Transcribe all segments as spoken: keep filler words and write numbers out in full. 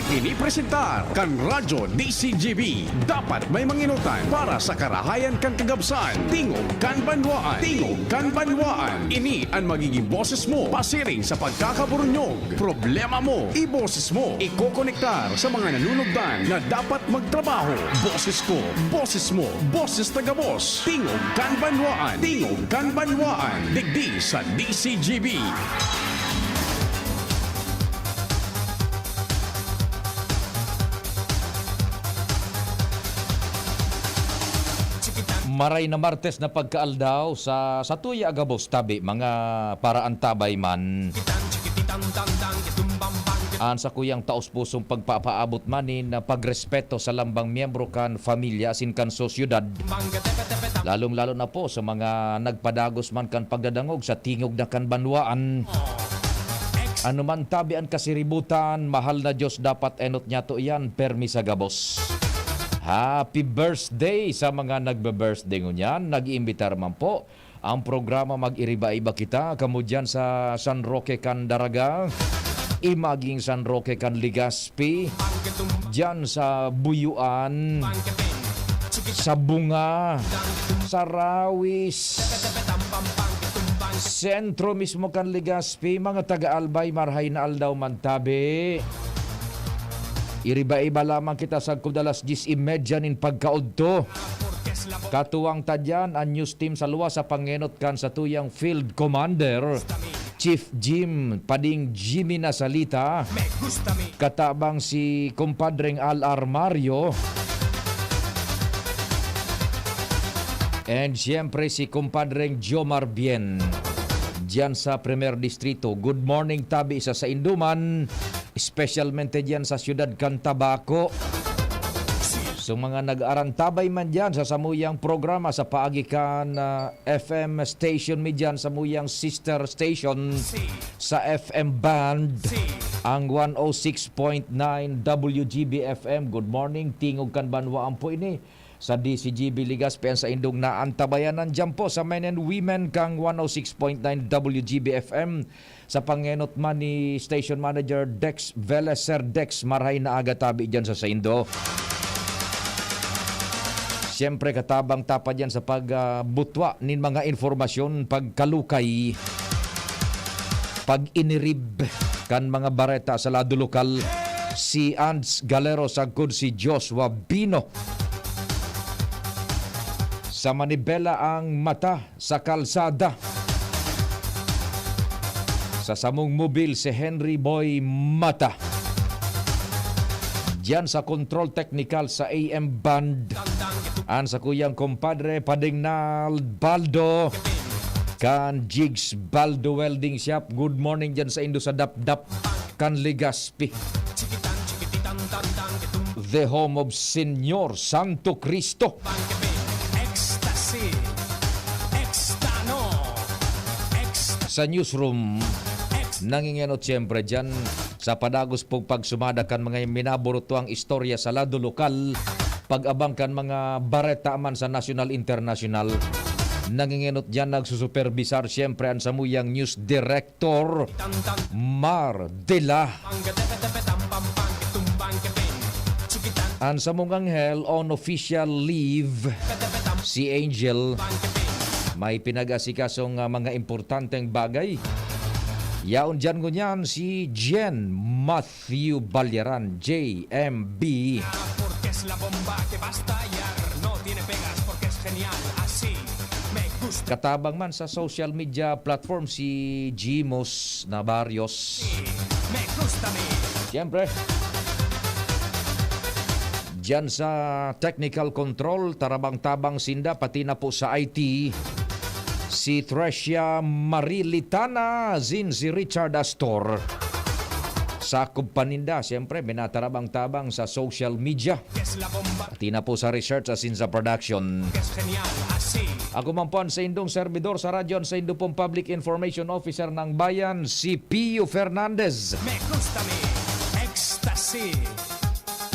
Ini presentar kan Radyo D C G B. Dapat may manginutan para sa karahayan kan kagabsan. Tingog kan banwaan. Tingog kan banwaan. Ini an magiging boses mo pasiring sa pagkakaburunyog. Problema mo, iboses mo. Ikokonektar sa mga nanunugdan na dapat magtrabaho. Boses ko, boses mo, boses ta gabos. Tingog kan banwaan. Tingog kan banwaan. Digdi sa D C G B. Maray na Martes na pagkaaldaw sa, sa tuya gabos tabi, mga paraantabay man. An sakuyang taos-pusong pagpapaabot man nin pagrespeto sa lambang miyembro kan pamilya asin kan sosyedad. Lalong-lalo na po sa mga nagpadagos man kan pagdadangog sa tingog na kan banwaan. Ano man tabi an kasiributan, mahal na Diyos, dapat enot niyato iyan, permi sa gabos. Happy birthday sa mga nagbe-birthday ngunyan. Nag-iimbitar man po ang programa Mag-iriba-iba Kita, kamo diyan sa San Roque kan Daraga, Imaging San Roque kan Legazpi, diyan sa Buyuan, sa Bunga, sa Rawis, sentro mismo kan Legazpi, mga taga-Albay, marhay na aldaw man tabi. Iriba-iba lamang kita sagkod alas dyes y media nin pagkaudto. Katuwang ta diyan an news team sa luwas sa pangenot kan satuyang Field Commander, Chief Jim, pading Jimmy Nasalita, katabang si Kumpadreng Al Armario, and siyempre si Kumpadreng Jomar Bien, diyan sa Primer Distrito. Good morning tabi sa saindo man, espesyalmente diyan sa siyudad kan Tabaco. So, mga nag-arantabay man diyan sa samuyang programa sa paagi kan, ah, F M station mi diyan, samuyang sister station sa F M band, ang one oh six point nine W G B F M. Good morning, tingog kan banwaan po ini. Sa D C G B Legazpi an saindong naantabayanan diyan po sa Men and Women kang one oh six point nine W G B F M. Sa pangenot man ni Station Manager Dex Velez, Sir Dex, marhay na aga tabi diyan sa saindo. Siyempre, katabang ta pa diyan sa pag, ah, butwa nin mga impormasyon, pagkalukay, pag-inirib kan mga bareta sa lado lokal, si Ands Galero sagkod si Joshua Bino. Sa manibela ang mata sa kalsada. Sa samong mobil, si Henry Boy Mata. Diyan sa control technical sa A M band, an sakuyang kumpadre, Pading Nald Baldo, kan Jigs Baldo Welding Shop. Good morning diyan saindo sa Dapdap kan Legazpi. The home of Señor Santo Cristo. Ecstasy. Extano. Ex- Sa newsroom, ex- nangingenot siyempre dyan sa padagos pong pagsumada kan mga minaburutuang istorya sa lado lokal, pag-abang kan mga bareta man sa nasyonal, internasyonal. Nangingenot dyan, nagsusuperbisar siyempre an samuyang news director, Mar de la. An samong anghel on official leave, si Angel, may pinag-asikasong, ah, mga importanteng bagay. Yaon diyan ngunyan si Jen Matthew Balyaran, J M B. Porque es la bomba que va a estallar, no tiene pegas porque es genial, así me gusta. Katabang man sa social media platform si Jimos na Barrios. Me gusta mi. Siyempre, diyan sa technical control, tarabang-tabang sinda, pati na po sa I T, si Thresia Marie Litana, zin si Richard Astor. Sakop pa ninda, siyempre, minatarabang-tabang sa social media. Pati na po sa research asin sa production. Ako man po an saindong servidor sa radyo, an saindo pong public information officer ng bayan, si Pio Fernandez. Me gusta mi ecstasy,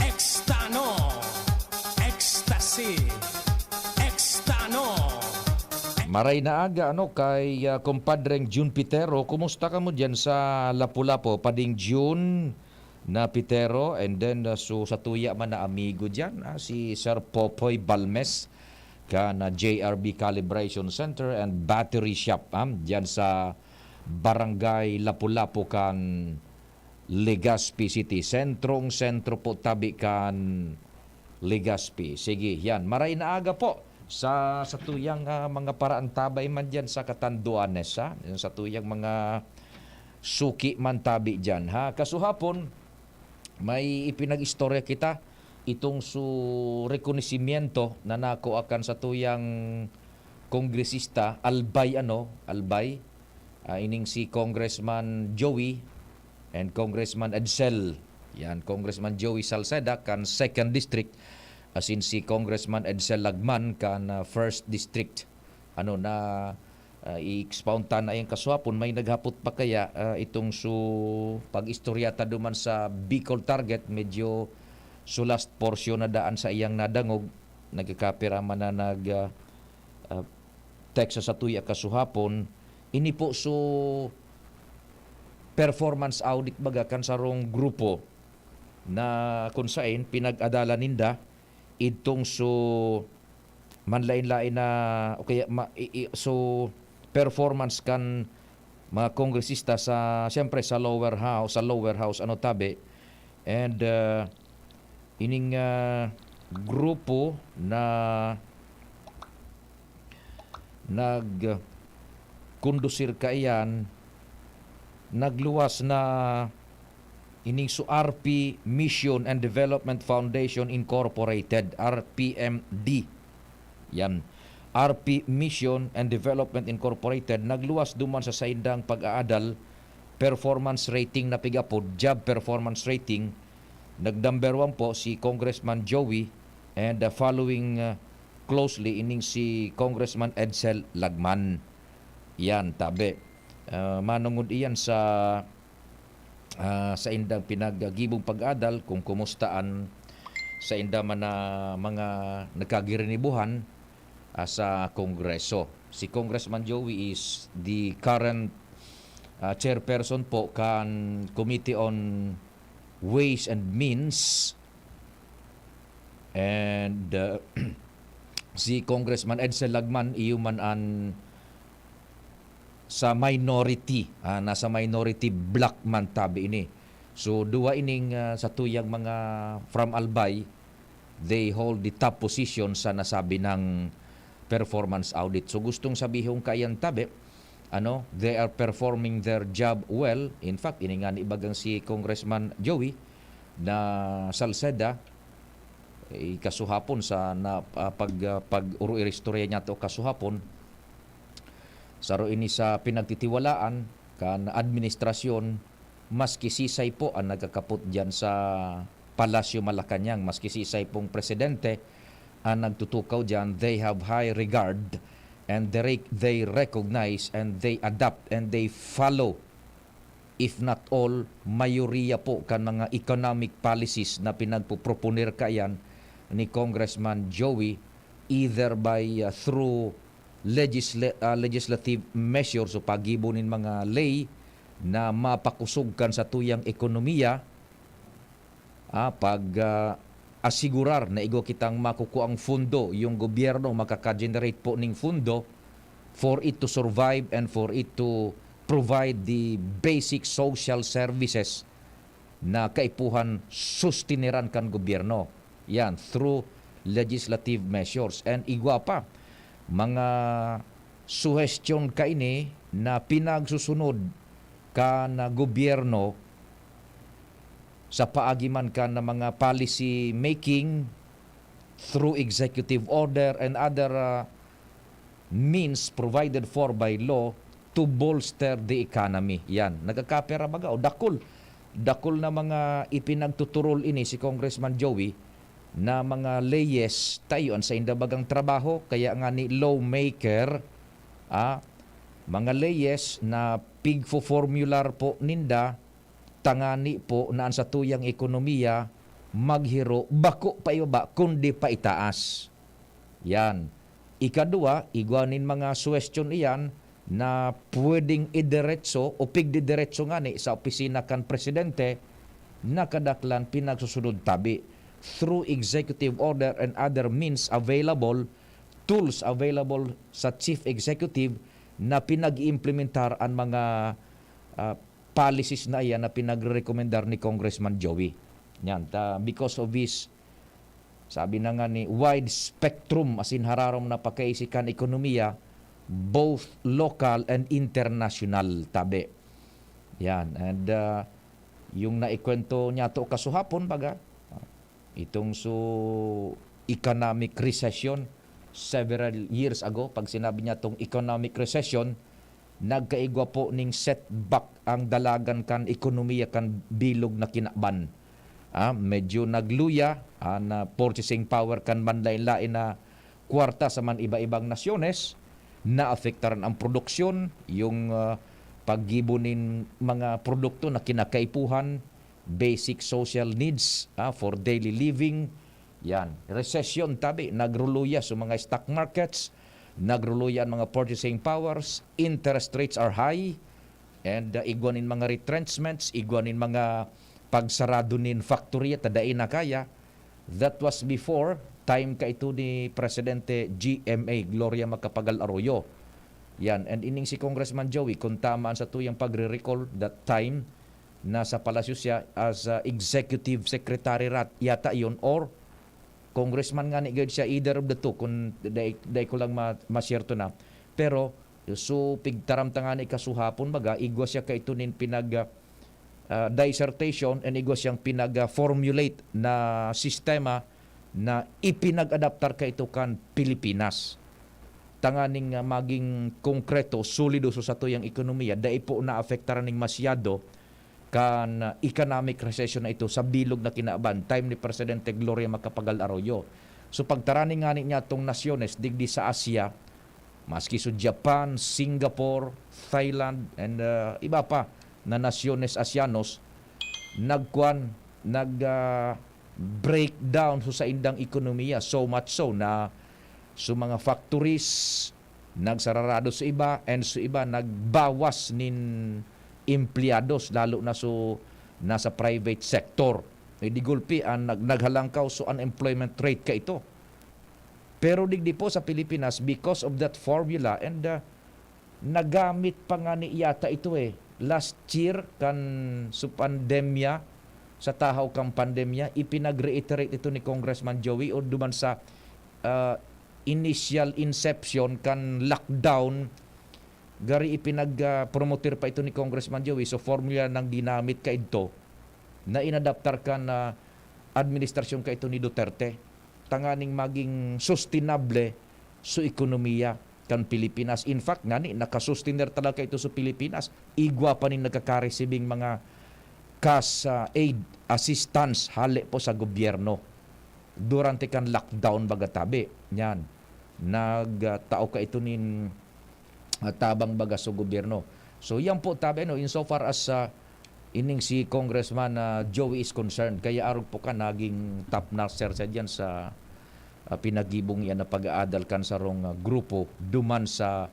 extano, ecstasy, extano. Maray na aga, ano, kay, ah, kumpadreng Jun Pitero. Kumusta ka mo diyan sa Lapu-Lapu, pading Jun? na Pitero, and then, ah, so satuya man na amigo diyan, ah, si Sir Popoy Balmes kan, ah, J R B Calibration Center and Battery Shop, ah, diyan sa Barangay Lapu-Lapu kan Legazpi City. Sentrong-sentro po tabi kan Legazpi. Sige, yan. Maray na aga po sa satuyang, ah, mga paraantabay man diyan sa Catanduanes, ha? Yung satuyang mga suki man tabi diyan, ha? Kasuhapon, may ipinag-istorya kita, itong su rekonosimiento na nakuha kan satuyang kongresista, Albay, ano, Albay, ah, ining si Congressman Joey and Congressman Edsel. Yan, Congressman Joey Salceda kan Second District, asin si Congressman Edsel Lagman kan, ah, First District. Ano na, ah, i-expound ta na yang kasuhapon, may naghapot pa kaya, ah, itong su pag-istorya ta duman sa Bicol Target, medyo su last portion na daan sa iyang nadangog, nagkakapira man na nag, ah, ah, text sa satuya kasuhapon. Ini po su performance audit baga kan sarong grupo na kun saen pinag-adalan ninda idtong su manlain-lain na, o kaya ma-, i-, i-, su performance kan mga kongresista sa, siyempre, sa lower house, sa lower house, ano, tabi. And, ah, ining, ah, grupo na nagkondusir kaiyan, nagluwas na ining su R P Mission and Development Foundation Incorporated, R P M D. Yan. R P Mission and Development Incorporated nagluwas duman sa saindang pag-aadal, performance rating na pig-apod, job performance rating. Nag-number one po si Congressman Joey, and, uh, following, uh, closely ining si Congressman Edsel Lagman. Yan, tabi. Ah, manongod iyan sa, ah, saindang pinaggibong pag-adal kung kumusta an sainda man na mga nagkagirinibuhan, ah, sa Kongreso. Si Congressman Joey is the current, ah, chairperson po kan Committee on Ways and Means. And, ah, si Congressman Edsel Lagman, iyo man an sa minority, ah, nasa minority bloc man tabi ini. So, duwa ining, ah, satuyang mga from Albay, they hold the top position sa nasabi ng performance audit. So, gustong sabihon kaiyan tabi, ano, they are performing their job well. In fact, ini nga ni bagang si Congressman Joey na Salceda, eh, kasuhapon sa na, ah, pag, ah, pag-uro-istorya niya to kasuhapon, saro ini sa pinagtitiwalaan kan administrasyon, maski sisay po ang nagkakapot diyan sa Palasyo Malacañang, maski sisay pong presidente ang nagtutukaw diyan, they have high regard and they rec-, they recognize and they adapt and they follow, if not all, mayoriya po kan mga economic policies na pinagpoproponer kaiyan ni Congressman Joey, either by, uh, through legisla-, uh, legislative measures o paggibo nin mga ley na mapakosog kan satuyang ekonomiya, ah, pag, ah, asigurar na igwa kitang makukuang fundo, yung gobyerno makaka-generate po ning fundo for it to survive and for it to provide the basic social services na kaipuhan sustineran kan gobyerno. Yan, through legislative measures. And igwa pa, mga suhestyon kaini na pinagsusunod kan gobyerno sa paagi man kan mga policy making through executive order and other, ah, means provided for by law to bolster the economy. Yan, nagkakapera baga o dakul. Dakul na mga ipinagtuturol ini si Congressman Joey na mga leyes, tayo an sainda bagang trabaho, kaya nga ni lawmaker, ah, mga leyes na pigfo-formular po ninda, tangani po na an satuyang ekonomiya maghiro bako paibaba kundi paitaas. Yan. Ikadua, igwa nin mga suwestyon iyan na pwedeng idiretso o pigdidiretso ngani sa opisina kan presidente na kadaklan pinagsusunod tabi through executive order and other means available, tools available sa chief executive na pinag-iimplementar an mga, ah, policies na iyan na pinagrerekomendar ni Congressman Joey. Yan, ta, because of his, sabi na nga ni, wide spectrum, asin hararom na pakaisi kan ekonomiya, both local and international, tabi. Yan, and, ah, yung naikwento niya to kasuhapon, baga, itong su economic recession several years ago, pag sinabi niya tong economic recession, nagkaigwa po ning setback ang dalagan kan ekonomiya kan bilog na kinaban. Ah, medyo nagluya an, ah, purchasing power kan manlain-lain na kwarta sa man iba-ibang nasyones, naapektaran ang produksyon, yung, ah, paggibo nin mga produkto na kinakaipuhan, basic social needs, ah, for daily living. Yan. Resesyon, tabi, nagruluya sa mga stock markets, nagruluya ang mga purchasing powers, interest rates are high, and, uh, igwa nin mga retrenchments, igwa nin mga pagsarado nin factory ta dai na kaya. That was before time kaito ni Presidente G M A, Gloria Macapagal Arroyo. Yan. And ining si Congressman Joey, kung tama ang satuyang pagre-recall that time, nasa palasyo siya as, uh, executive secretary rat-, yata yon, or congressman ngani gayud siya, either of the two, kung dai, dai ko lang ma-, masyerto na. Pero, so, pigtaram ta ngani kasuhapon, baga, igwa siya kaito nin pinag, ah, ah, dissertation and igwa siyang pinag, ah, formulate na sistema na ipinag-adaptar kaito kan Pilipinas. Tanganing, ah, maging konkreto, solido sa satuyang ekonomiya, dai po naapektaran ning masyado kan, ah, economic recession na ito sa bilog na kinaban, time ni Presidente Gloria Macapagal Arroyo. So, pagtarani ngani niya tong nasyones digdi sa Asia, maski sa Japan, Singapore, Thailand, and, ah, iba pa na nasyones Asianos, nagkuan, nag, ah, breakdown sa saindang ekonomiya. So much so na so mga factories, nagsararado sa iba, and sa iba nagbawas nin empleyados, lalo na so nasa private sector. Eh, di gulpi an nag-, naghalangkaw so unemployment rate kaito. Pero digdi po sa Pilipinas, because of that formula, and, ah, nagamit pa ngani yata ito, eh. Last year, kan su pandemya, sa tahaw kan pandemya, ipinag-reiterate ito ni Congressman Joey o duman sa, ah, initial inception kan lockdown, gari ipinag, ah, promoter pa ito ni Congressman Joey. So, formula nang ginamit kaidto na inadaptar kan, ah, administrasyon kaito ni Duterte, tanganing maging sustainable so ekonomiya kan Pilipinas. In fact, ngani, nakasustener talaga ito sa Pilipinas. Igwa pa nin nagkakaresibing mga cash, ah, aid, assistance, hale po sa gobyerno durante kan lockdown, baga tabi. Yan. Nagtao ka ito nin, ah, tabang, baga, sa gobyerno. So, yan po, tabi, no, insofar as, ah, ining si Congressman, ah, Joey is concerned, kaya arog po ka naging top notcher siya diyan sa, ah, pinagibong iyan na pag-aadal kan sarong, ah, grupo duman sa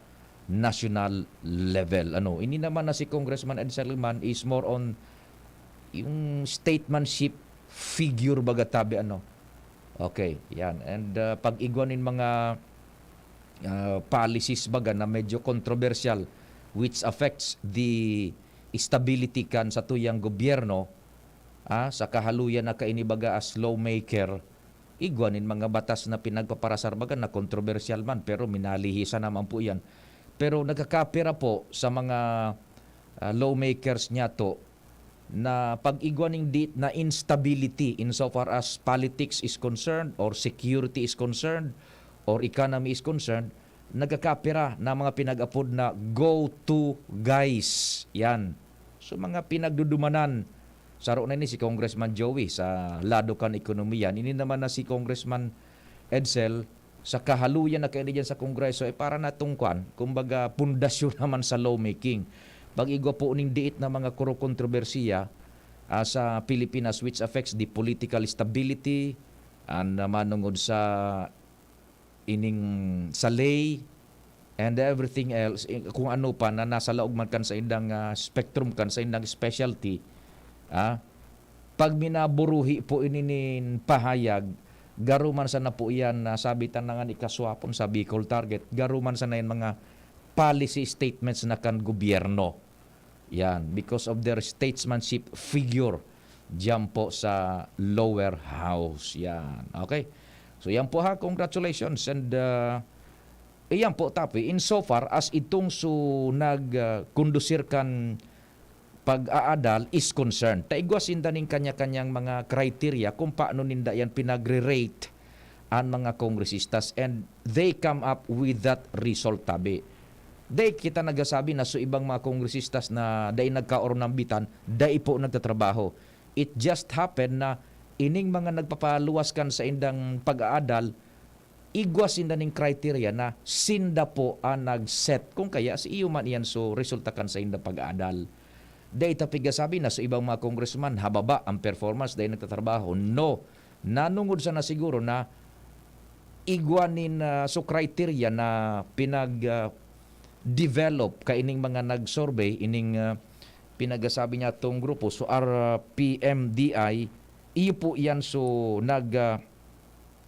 national level. Ano, ini naman na si Congressman Edsel Liman is more on yung statesmanship figure, baga tabi, ano. Okay, yan. And, ah, pag-igwa nin mga, ah, policies, baga, na medyo controversial, which affects the stability kan satuyang gobyerno, ah, sa kahaluyan na kaini, baga, as lawmaker, igwa nin mga batas na pinagpaparasar, baga, na kontrobersyal man, pero minalihisan naman po yan. Pero nagkakapira po sa mga, ah, lawmakers niya to na pag-igwa ning di-, na instability insofar as politics is concerned or security is concerned or economy is concerned, nagkakapira na mga pinag-apod na go-to guys. Yan. So, mga pinagdudumanan. Saro na ini si Congressman Joey sa lado kan ekonomiya. Ini naman na si Congressman Edsel, sa kahaluyan na kaini diyan sa Kongreso, eh, para natong kwan, kumbaga, pundasyon naman sa lawmaking. Pag-igwa po ning diit na mga kuro-, kontrobersiya, ah, sa Pilipinas, which affects the political stability, and, ah, manungod sa ining sa lay and everything else, eh, kung ano pa na nasa laog man kan saindang, ah, spectrum, kan saindang specialty, ah, pag minaburuhi po ini nin pahayag, garo man sana po iyan na sabi ta na nga ni kaswapon sa Bicol Target, garo man sana yan mga policy statements na kan gobyerno. Yan, because of their statesmanship figure diyan po sa lower house. Yan, okay? So yan po ha, congratulations. And uh, iyan po, Tapi, insofar as itong so nag-kondusir kan pag-aadal is concerned, ta igwa sinda nin kanya-kanyang mga criteria kung paano ninda yan pinagre-rate an mga kongresistas, and they come up with that result, tabi. Dai kita nagsasabi na so ibang mga kongresistas na dai nagkaoron nambitan, dai po nagtatrabaho. It just happened na ining mga nagpapaluwas kan saindang pag-aadal, igwa sinda ning criteria na sinda po an nag-set. Kung kaya, si iyo man iyan so resulta kan saindang pag-aadal. Dai ta pigasabi na so ibang mga congressman, hababa ang performance, dai nagtatrabaho. No. Nanungod sana siguro na igwa nin, ah, so criteria na pinag, ah, develop kaining mga nag-survey, ining, ah, pinagasabi niya tong grupo, so R P M D I, iyo po iyan so nag, ah,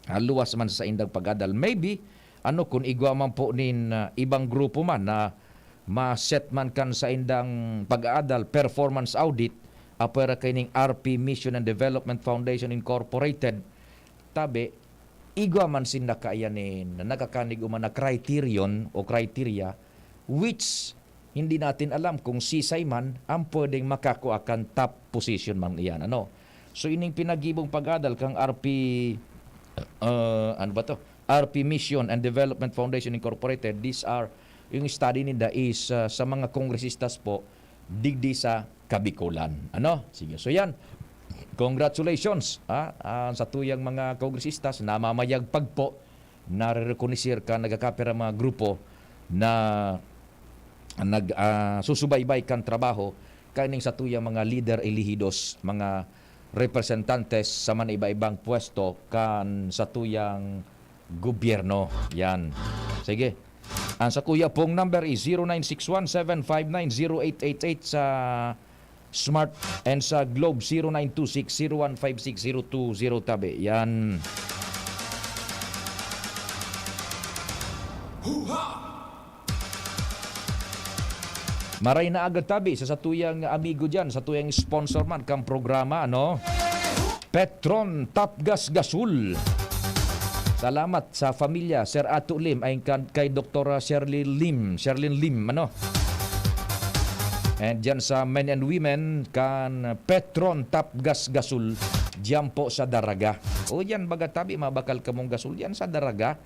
ah, luwas man sa saindang pag-adal. Maybe, ano, kun igwa man po nin, ah, ibang grupo man na ma-set man kan saindang pag-aadal, performance audit, apwera kaining R P Mission and Development Foundation Incorporated, tabi, igwa man sinda kaiyan nin nakakanig uman na criterion o criteria, which hindi natin alam kung sisay man ang pwedeng makakua kan top position man iyan, ano. So, ining pinagibong pag-adal kang R P, ah, ano ba 'to? R P Mission and Development Foundation Incorporated, these are, yung study ninda is, ah, sa mga kongresistas po, digdi sa Kabikolan. Ano? Sige. So, yan. Congratulations, ha? Ah, sa tuyang mga kongresistas, namamayagpag po, nare-reconocer ka, nagkakapira mga grupo na nag, ah, susubaybay kan trabaho kaining sa tuyang mga lider elehidos, mga representantes sa mga iba-ibang pwesto kan sa tuyang gobyerno. Yan. Sige. Ang sa kuya pong number is zero nine six one seven five nine zero eight eight eight sa Smart and sa Globe, zero nine two six zero one five six zero two zero, tabi. Yan. Maray na aga, tabi, sa satuyang amigo diyan, satuyang sponsor man kang programa, ano? Petron Tapgas Gasol. Salamat sa familia, Sir Ato Lim, ay kan, kay Doktora Shirley Lim, Sherlyn Lim, ano? And diyan sa men and women, kan Petron Tapgas Gasol, diyan po sa Daraga. O yan, baga, tabi, mabakal kamong gasol yan sa Daraga,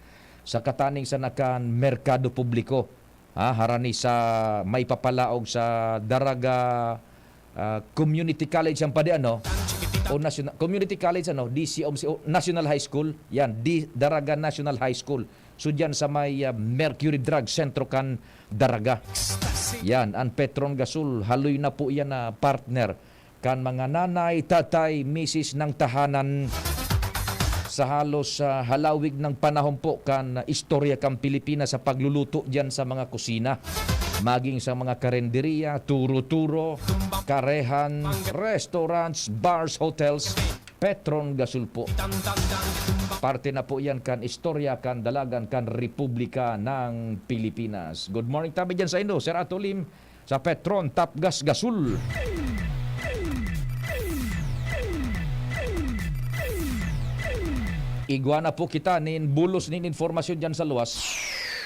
sa kataning sa nakan merkado publiko. Ah, harani sa may papalaog sa Daraga, ah, Community College ang padi, ano? O National, Community College, ano? D C O M C, o National High School. Yan, di, Daraga National High School. So, diyan sa may, ah, Mercury Drug Centro kan Daraga. Yan, ang Petron Gasol, haloy na po yan na partner kan mga nanay, tatay, misis ng tahanan sa halos, ah, halawig ng panahon po kan istorya kan Pilipinas sa pagluluto diyan sa mga kusina. Maging sa mga karenderiya, turo-turo, karehan, restaurants, bars, hotels, Petron Gasol po. Parte na po yan kan istorya kan dalagan kan Republika ng Pilipinas. Good morning tabi diyan sa indo, Sir Ato Lim, sa Petron Tapgas Gasol. Igwa na po kita nin bulos nin informasyon diyan sa luwas.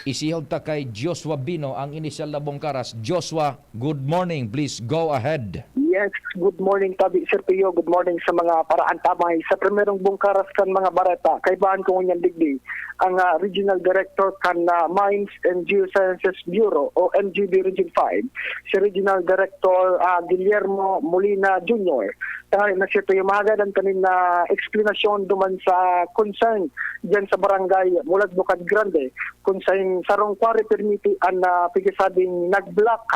Isihog ta kay Joshua Bino ang inisyal na bungkaras. Joshua, good morning. Please go ahead. Yes, good morning, Tabi Sergio. Good morning sa mga paraantabay sa primerong bungkaras kan mga bareta. Kaibahan ko ngunyan digdi ang, ah, Regional Director kan, ah, Mines and Geosciences Bureau o M G B Region five, si Regional Director, ah, Guillermo Molina Junior. Tanganing na siya tayo mahagadan kanin na eksplanasyon duman sa concern diyan sa barangay Mulad Bukad Grande, kung sain sarong quarry permit an, ah, pigasabing nag-block.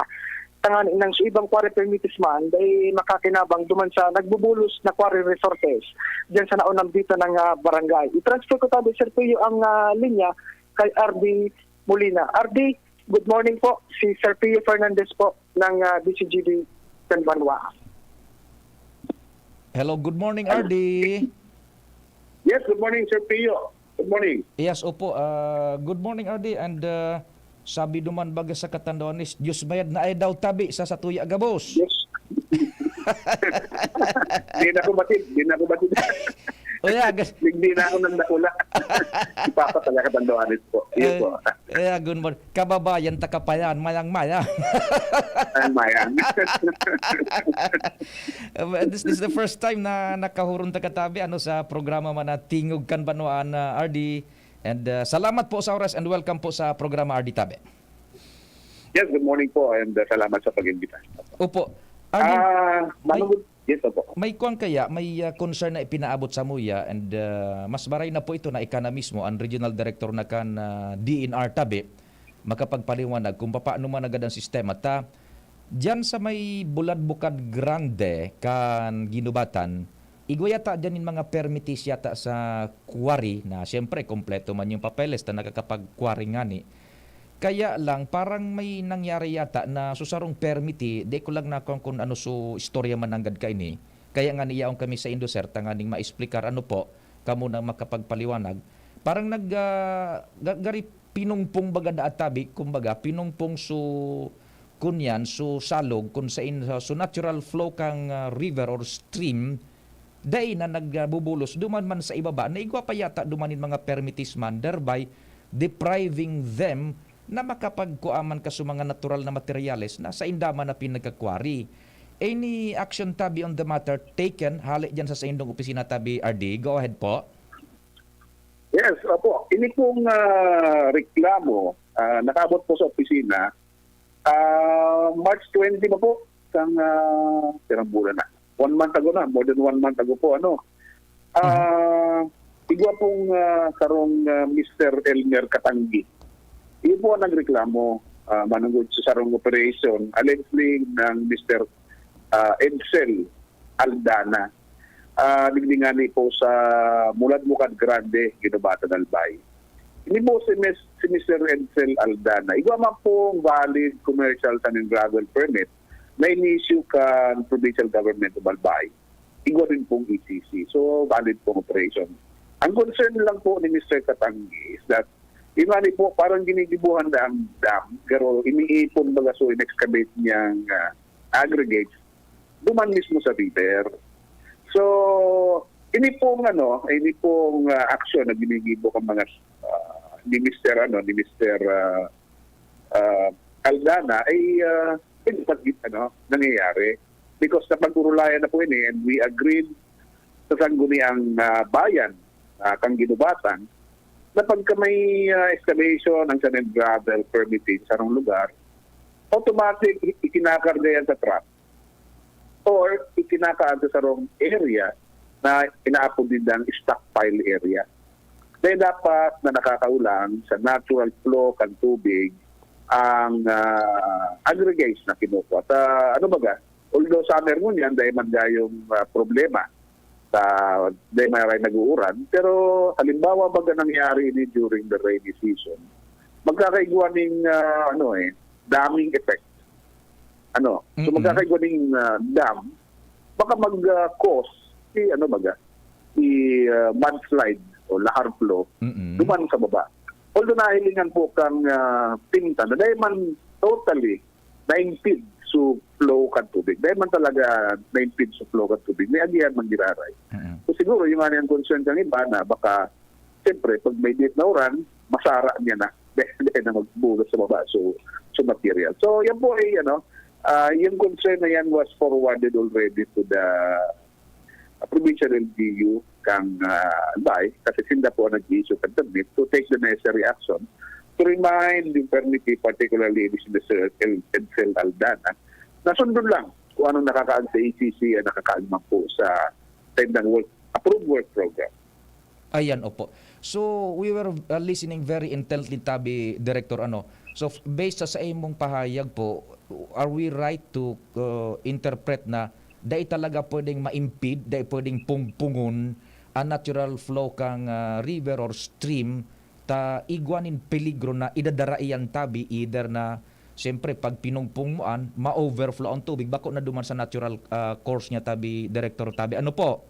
Tanganing nang sa ibang quarry permits man, dai makakinabang duman sa nagbubulos na quarry resources diyan sa naunang bita ng, ah, barangay. I-transfer ko tabi, Sir Tuyo, ang, ah, linya kay R D Molina. R D, good morning po. Si Sir Pio Fernandez po ng, ah, D C G D San Banwa. Hello, good morning, Hello. R D. Yes, good morning, Sir Pio. Good morning. Yes, opo. Ah, good morning, R D. And ah, sabi duman baga sa Catanduanes, Diyos mayad na ay daw tabi sa satuya gabos. Yes. Di na ko batid. Di na ko batid. O yeah, gas- Hindi na ako nagdakula. Ipapatala ka tandoanis po. Yun eh, po. eh, good morning. Kababayan, takapayan, mayang-maya. Ang mayang. Uh, this, this is the first time na nakahurong ta katabi ano sa programa man na Tingog kan Banwaan, uh, R D. And uh, salamat po sa oras and welcome po sa programa, R D Tabe. Yes, good morning po and uh, salamat sa pag-imbita. Opo. R D, Ah, may- manungod, yes, opo. May kuwan kaya, may ah, concern na ipinaabot sa muya and ah, mas maray na po ito na ika na mismo ang regional director na kan ah, D N R Tabi makapagpaliwanag kung papaano man agad ang sistema ta diyan sa may Bulad Bukad Grande kan Ginubatan, igwa yata diyan yung mga permitis yata sa quarry na siyempre kompleto man yung papeles na nakakapag-quarry ngani. Kaya lang, parang may nangyari yata na so sarong permiti, di ko lang nakon kun ano so istorya man nanggad kaini. Kaya nga niyaon kami sa Indoser tanganing maexplikar ano po, kamo na makapagpaliwanag. Parang nag ah, ga- gari pinungpong baga da atabi, kumbaga pinungpong so kunyan so salog kun sa in, so natural flow kang ah, river or stream dai na nagbubulos duman man sa ibaba na igwa pa yata duman nin mga permitis man, thereby depriving them na makapagkuaman ka sa mga natural na materyales na sa indaman na pinagkakwari. Any action tabi on the matter taken hali dyan sa saindong opisina tabi, R D? Go ahead po. Yes, opo. Ini pong ah, reklamo, ah, nakabot po sa opisina, ah, March twenty pa po, sang uh, pirang bulan na. One month ago na, more than one month ago po, ano. Ah, igwa pong ah, sarong ah, Mister Elmer Katanggi. Iyo po ang nagreklamo ah, manungod sa sarong operation, allegedly ng Mister ah, Edsel Aldana. Ah, digdi ngani po sa Mulad Bukad Grande, Ginubatan, Albay. Ini po si, Mis- si Mister Edsel Aldana. Igwa man pong valid commercial sand and gravel permit na in-issue kan provincial government of Albay. Igwa din pong E C C. So, valid pong operation. Ang concern lang po ni Mister Katanggi is that, yun nga ni po, parang ginigibuhan na ang dam, pero iniipon baga so in-excavate niyang ah, aggregates duman mismo sa river. So, ini pong ano, ini pong ah, aksyon na ginigibo ng mga ah, ni Mister ano, ni Mister ah, ah, Aldana ay ah, hindi pa ano, nangyayari. Because napag-urulayan na po ini and we agreed sa sangguniang ah, bayan, ah, kang Ginubatan, na pagka may ah, excavation ang sand and gravel permitting sa anong lugar, automatic i- ikinakarga yan sa truck or ikinakaan sa sarong area na inaapod nindang stockpile area. Dahil dapat na nakakaulang sa natural flow kan tubig ang ah, aggregates na kinukuha. Sa ano baga, although summer ngunyan, dahil man gayong ah, problema sa dahil maray nag-uuran, pero halimbawa baga nangyari ini during the rainy season, magkakaigwa ning ah, ano eh, damming effect. Ano? So Mm-mm. Magkakaigwa ning ah, dam, baka mag-cause si ano baga, si ah, mudslide o lahar flow Mm-mm. duman sa baba. Although nahilingan po kang ah, pinta na dahil man totally na-impede so flow kan tubig. Dahil man talaga na-impede so flow kan tubig, may agihan man giraray. Mm-mm. So siguro yung nga yung concern ng iba na baka, siyempre, pag may diit na uran, masara niya na. Dahil na magbulos sa baba, so, so material. So yan po ay, ano, ah, yung concern na yan was forwarded already to the ah, provincial L G U kang ah, Albay, kasi sinda po ang nag-issue kan permit to take the necessary action to remind yung permittee, particularly this Mister El- Edsel Aldana, na sundon lang kung anong nakakaag sa E C C ang nakakaag man po sa tendang work, approved work program. Ayan, opo. So, we were uh, listening very intently, tabi, Director, ano. So, f- based sa, sa imong pahayag po, are we right to uh, interpret na dai talaga pwedeng ma-impede, dai pwedeng pungpungon ang natural flow kang uh, river or stream ta igwa nin peligro na idadara iyan, tabi, either na Siyempre, pag pinungpong mo an, ma-overflow ang tubig, bako na duman sa natural, ah, course niya, tabi, Director, tabi. Ano po?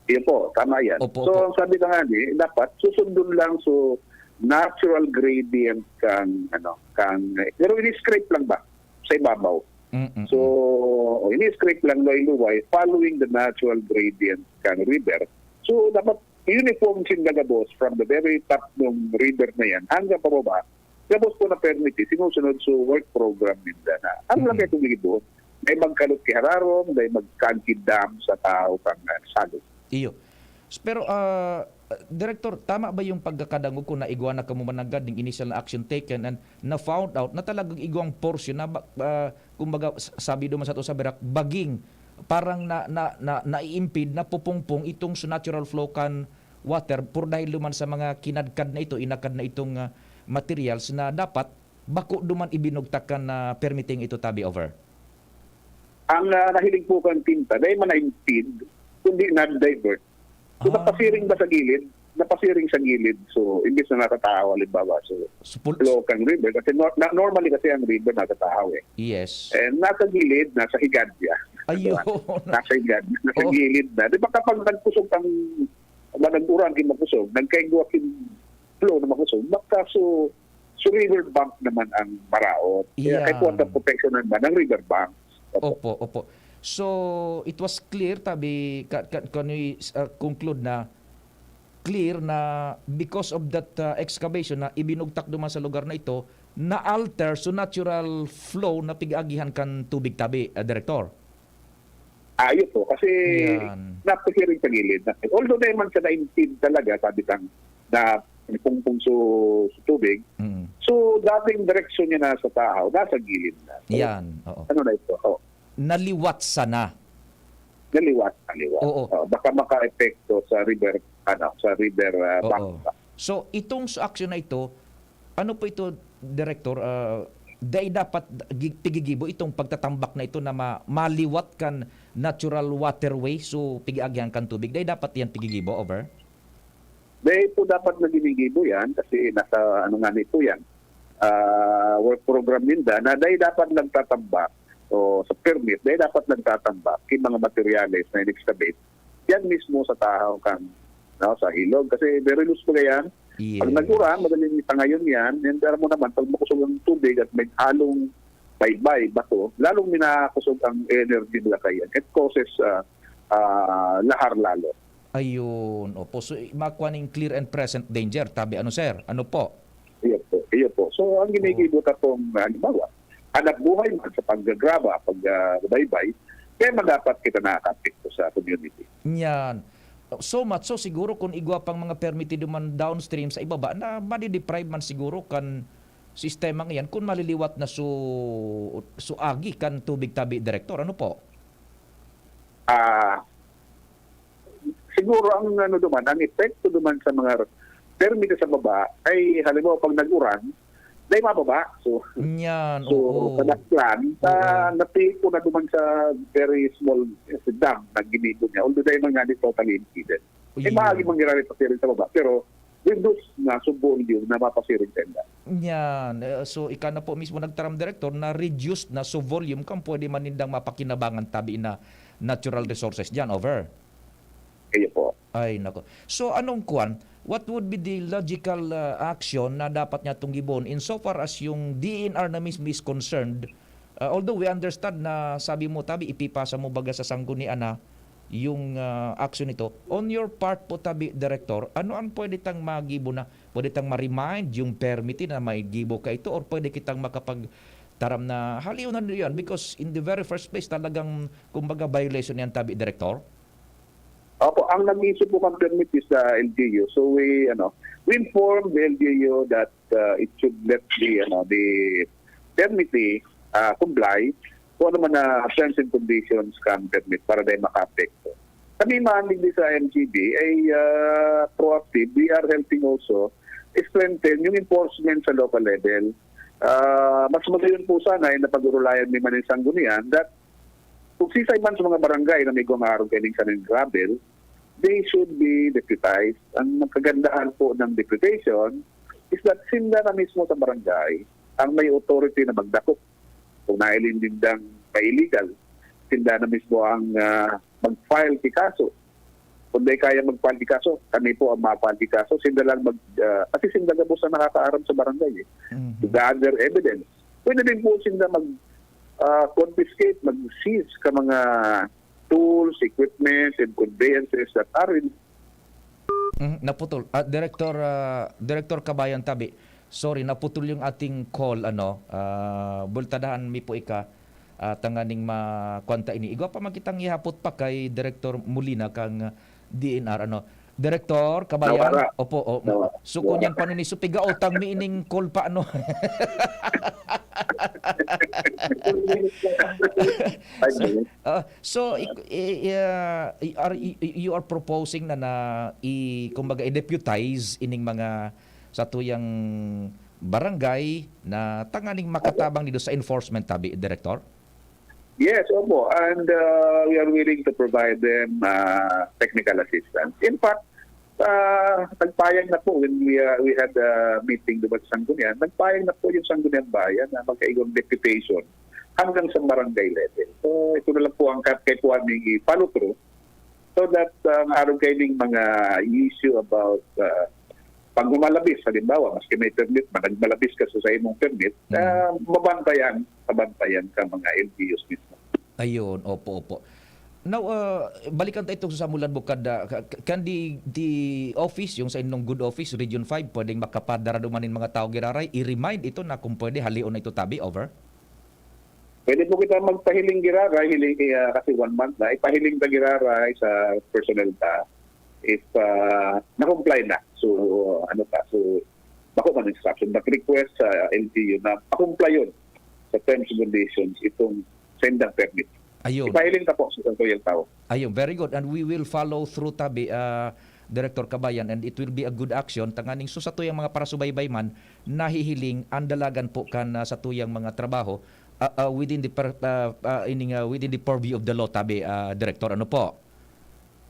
Yun po, tama yan. Opo, so, opo. ang sabi na nga ni, dapat susundon lang so natural gradient kang, ano, kang, pero ini-scrape lang ba sa ibabaw? Mm-mm. So, ini-scrape lang luway-luway following the natural gradient kang river. So, dapat uniform sinda gabos from the very top ng river na yan hanggang pababa. Gabos po na permit, eh, sinusunod sa work program ninda na. Ano lang Mm. kayo kung gigibuhon? May magkalot ki hararom, may magkagid dam sa tao kang, ah, salog. Iyo. S- Pero, ah, Director, tama ba yung pagkakadangog ko na igwa na kamo mananggad ning initial na action taken and na-found out na talagang igwang portion na ba, ah, kumbaga, s- sabi duman sa to sa Berak, baging, parang na, na, na, nai-impede, napupungpong itong sa natural flow kan water por dahil duman sa mga kinadkad na ito, inakad na itong, ah, materials na dapat bako duman ibinugtak kan, ah, permitting ito, tabi, over? Ang, ah, nahiling po kang tinta, dahil man na-impede, kundi na-divert. So, Ah. napasiring ba sa gilid? Napasiring sa gilid. So, imbis na nakatahaw, halimbawa, so, So, pul- flow kang river. Kasi nor- na- normally kasi ang river nakatahaw eh. Yes. And nasa gilid, nasa higad niya. Ayun. Nasa higad, nasa Oh. gilid na. Di ba kapag nagkusog ang, ba nag-uran, yung makusog, nagkaigwa yung flow na makusog, baka so, so river bank naman ang maraot. Kaya Yeah. kaya po ang protection naman ng river bank. Opo. Opo, opo. So, it was clear, tabi, ka, ka, can we, uh, conclude na clear na because of that, uh, excavation na ibinugtak duman sa lugar na ito, na-alter so natural flow na pig-agihan kan tubig, tabi, uh, Director? Ayo po, kasi Yan. napasiring sa gilid. Although naman sa na-impede talaga, sabi kang na pungpong so, so tubig, Mm. so dating direksyon niya na sa tahaw, nasa gilid na. So, Yan, oo. Ano na ito? Oh, Naliwat sana. naliwat, naliwat. Oo. Oh, baka maka-epekto sa river, ano, sa river ah, Oo. bank. So, itong sa action na ito, ano po ito, Director, ah, dai dapat gi- pigigibo itong pagtatambak na ito na ma- maliwat kan natural waterway, so pig-agihan kan tubig. Dai dapat yan pigigibo, over? Dahil po dapat na ginigibo yan kasi nasa ano nga ni po yan. Ah, work program ninda na dahil dapat nagtatambak o sa permit, dahil dapat nagtatambak yung mga materyales na in-excavate yan mismo sa tahaw kan no, sa ilog. Kasi very loose po yan. Yes. Pag nag-uran, madaling itangayon yan. And alam mo naman, pag makusog ang tubig at may halong baybay, bato, lalong minakusog ang energy nila kaya. It causes ah, ah, lahar lalo. Ayun, opo. So, i- makuha ning clear and present danger. Tabi, ano, sir? Ano po? Iyo po, iyo po. So, ang ginigibo ta pong, halimbawa, hanap buhay man sa paggagraba, pagbaybay, kaya man dapat kita nakakapekto sa community. Yan. So much so, siguro kung igwa pang mga permit duman downstream sa ibaba, na madideprive man siguro kan sistema ngayon kung maliliwat na su, su agi kan tubig, tabi, Director. Ano po? Ah, siguro ang ano duman, ang epekto duman sa mga permit sa baba ay halimbawa pag nag-uran, dahil mababa. So, Yan, so oo. Sa Daklan, sa Oo. natiko na duman sa very small eh, dam na ginibo niya. Although dahil man nga di totally impeded. Eh, Yun. Maagi mangyari pa rin sa baba. Pero reduce na so volume na mapasiring sa inda. Yan. Eh, so, ika na po mismo nagtaram, Director, na reduced na. So, volume kang pwede man nindang mapakinabangan, tabi, na natural resources dyan, over? Kayo po. Ay, nako. So, anong kwan? What would be the logical uh, action na dapat niya tong gibon in so far as yung D N R na mismo is concerned? Uh, although we understand na sabi mo, tabi, ipipasa mo baga sa sanggunian na yung uh, action nito. On your part po, tabi, Director, ano ang pwede tang magibo na, pwede tang ma-remind yung permit na may gibo ka ito, or pwede kitang makapag taram na haliw na yan because in the very first place talagang kumbaga violation yan, tabi, Director? Opo, ang nag-issue po ng permit is the L G U. So we ano, we informed the L G U that uh, it should let the ano the permittee uh, comply kung ano man na terms and conditions kan permit para dahil maka-apekto. Kami man digdi sa M G B ay uh, proactive. We are helping also strengthen yung enforcement sa local level. Uh, mas magayon po sana ay napag-urulayan ni Maning Sanggunian that kung sisay man sa mga barangay na may gumaharong kaining sa gravel, they should be deputized. Ang kagandahan po ng deputation is that sinda na mismo sa barangay ang may authority na magdakop. Kung nahiling nindang ma-illegal, sinda na mismo ang, ah, mag-file ki kaso. Kung di kaya mag-file ki kaso, kami po ang ma-file ki kaso. Sinda lang mag, ah, kasi sinda gabos ang nakakaaram sa barangay, eh. Mhm. To gather evidence. Pwede din po sinda mag, ah, confiscate, mag-seize ka mga tools, equipment, and conveyances that are in Mhm, naputol. Ah, Director, ah, Director Kabayan Tabi, sorry, naputol yung ating call, ano, ah, bultadahan mi po ika, ah, tanganing makuwanta ini. Igwa pa man kitang ihapot pa kay Director Molina kang D N R, ano. Director Kabayan? Nawara. Opo, o, Nawara. So, Nawara. Kunyang paniniso, piga utang mi ining call pa, ano. Ay, So, ah, so, ik-, i-, i-, ah, i-, are, i-, i-, you are proposing na, na i-, kumbaga, i-deputize ining mga satuyang barangay na tanganing makatabang Opo. Dito sa enforcement, tabi, Director? Yes, opo. And, uh, we are willing to provide them, uh, technical assistance. In fact, uh, nagpayag na po when we, uh, we had a meeting doon sa Sangguniang, nagpayag na po yung Sangguniang Bayan na magkaigong deputation hanggang sa barangay level. So, ito na lang po ang kat-, kaipuhan ning i-follow through so that, uh, ang araw kaining mga issue about, uh, pag humalabis, halimbawa, maski may permit, managmalabis ka sa, sa imong permit, Mm. uh, mabantayan, mabantayan ka mga L G Us mismo. Ayun, opo, opo. Now, uh, balikan ta itong sa Mulan Bukad, ah, ka-, ka-, can the, the office, yung sa inyong good office, Region five, pwedeng makapadara duman nin mga tao giraray, i-remind ito na kung pwede, halion na ito tabi, over? Pwede po kita magpahiling giraray, hiling, ah, kasi one month na, ipahiling ta giraray sa personnel ta if, ah, na-comply na. So, ano pa, so, bako man instruction, but request sa L G U na pa-comply yun sa terms and conditions itong sendang permit. Ayun. Ipahiling ta po sa sangkuyang tao. Ayun, very good. And we will follow through tabi, ah, Director Kabayan, and it will be a good action. Tanganing so satuyang mga parasubaybay man, nahihiling, andalagan po kan, ah, satuyang mga trabaho, ah, ah, within the per-, ah, ah, ining, ah, within the purview of the law, tabi, ah, Director. Ano po?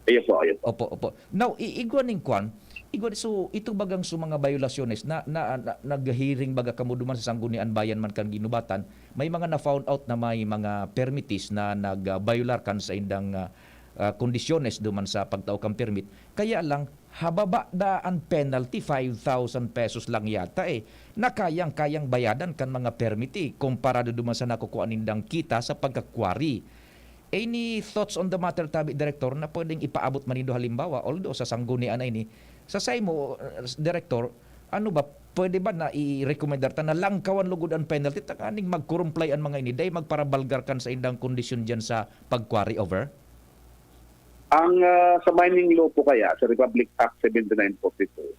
Ayun po, ayun po. Opo, opo. Now, i-, igwa ning kwan, igwa, so, ito bagang so mga biolasyones na, na, na, nag-hearing baga kamo duman sa Sanggunian Bayan man kan Guinobatan, may mga na-found out na may mga permittees na nag-, ah, biolar kan saindang, ah, ah, kondisyones duman sa pagtao kan permit. Kaya lang, hababa da an penalty, five thousand pesos lang yata eh, na kayang-kayang bayadan kan mga permit eh, komparado duman sa nakukuha nindang kita sa pagka-quarry. Any thoughts on the matter, tabi, Director, na pwedeng ipaabot man nindo halimbawa, although sa sanggunian na ini, sa saimo, uh, Director, ano ba, pwede ba na i-rekomendar ta na langkawan lugod an penalty, tanganing mag-comply an mga ini, dai magparabalgar kan saindang kondisyon diyan sa pag-quarry over? Ang, ah, sa mining law po kaya, sa Republic Act seventy-nine forty-two,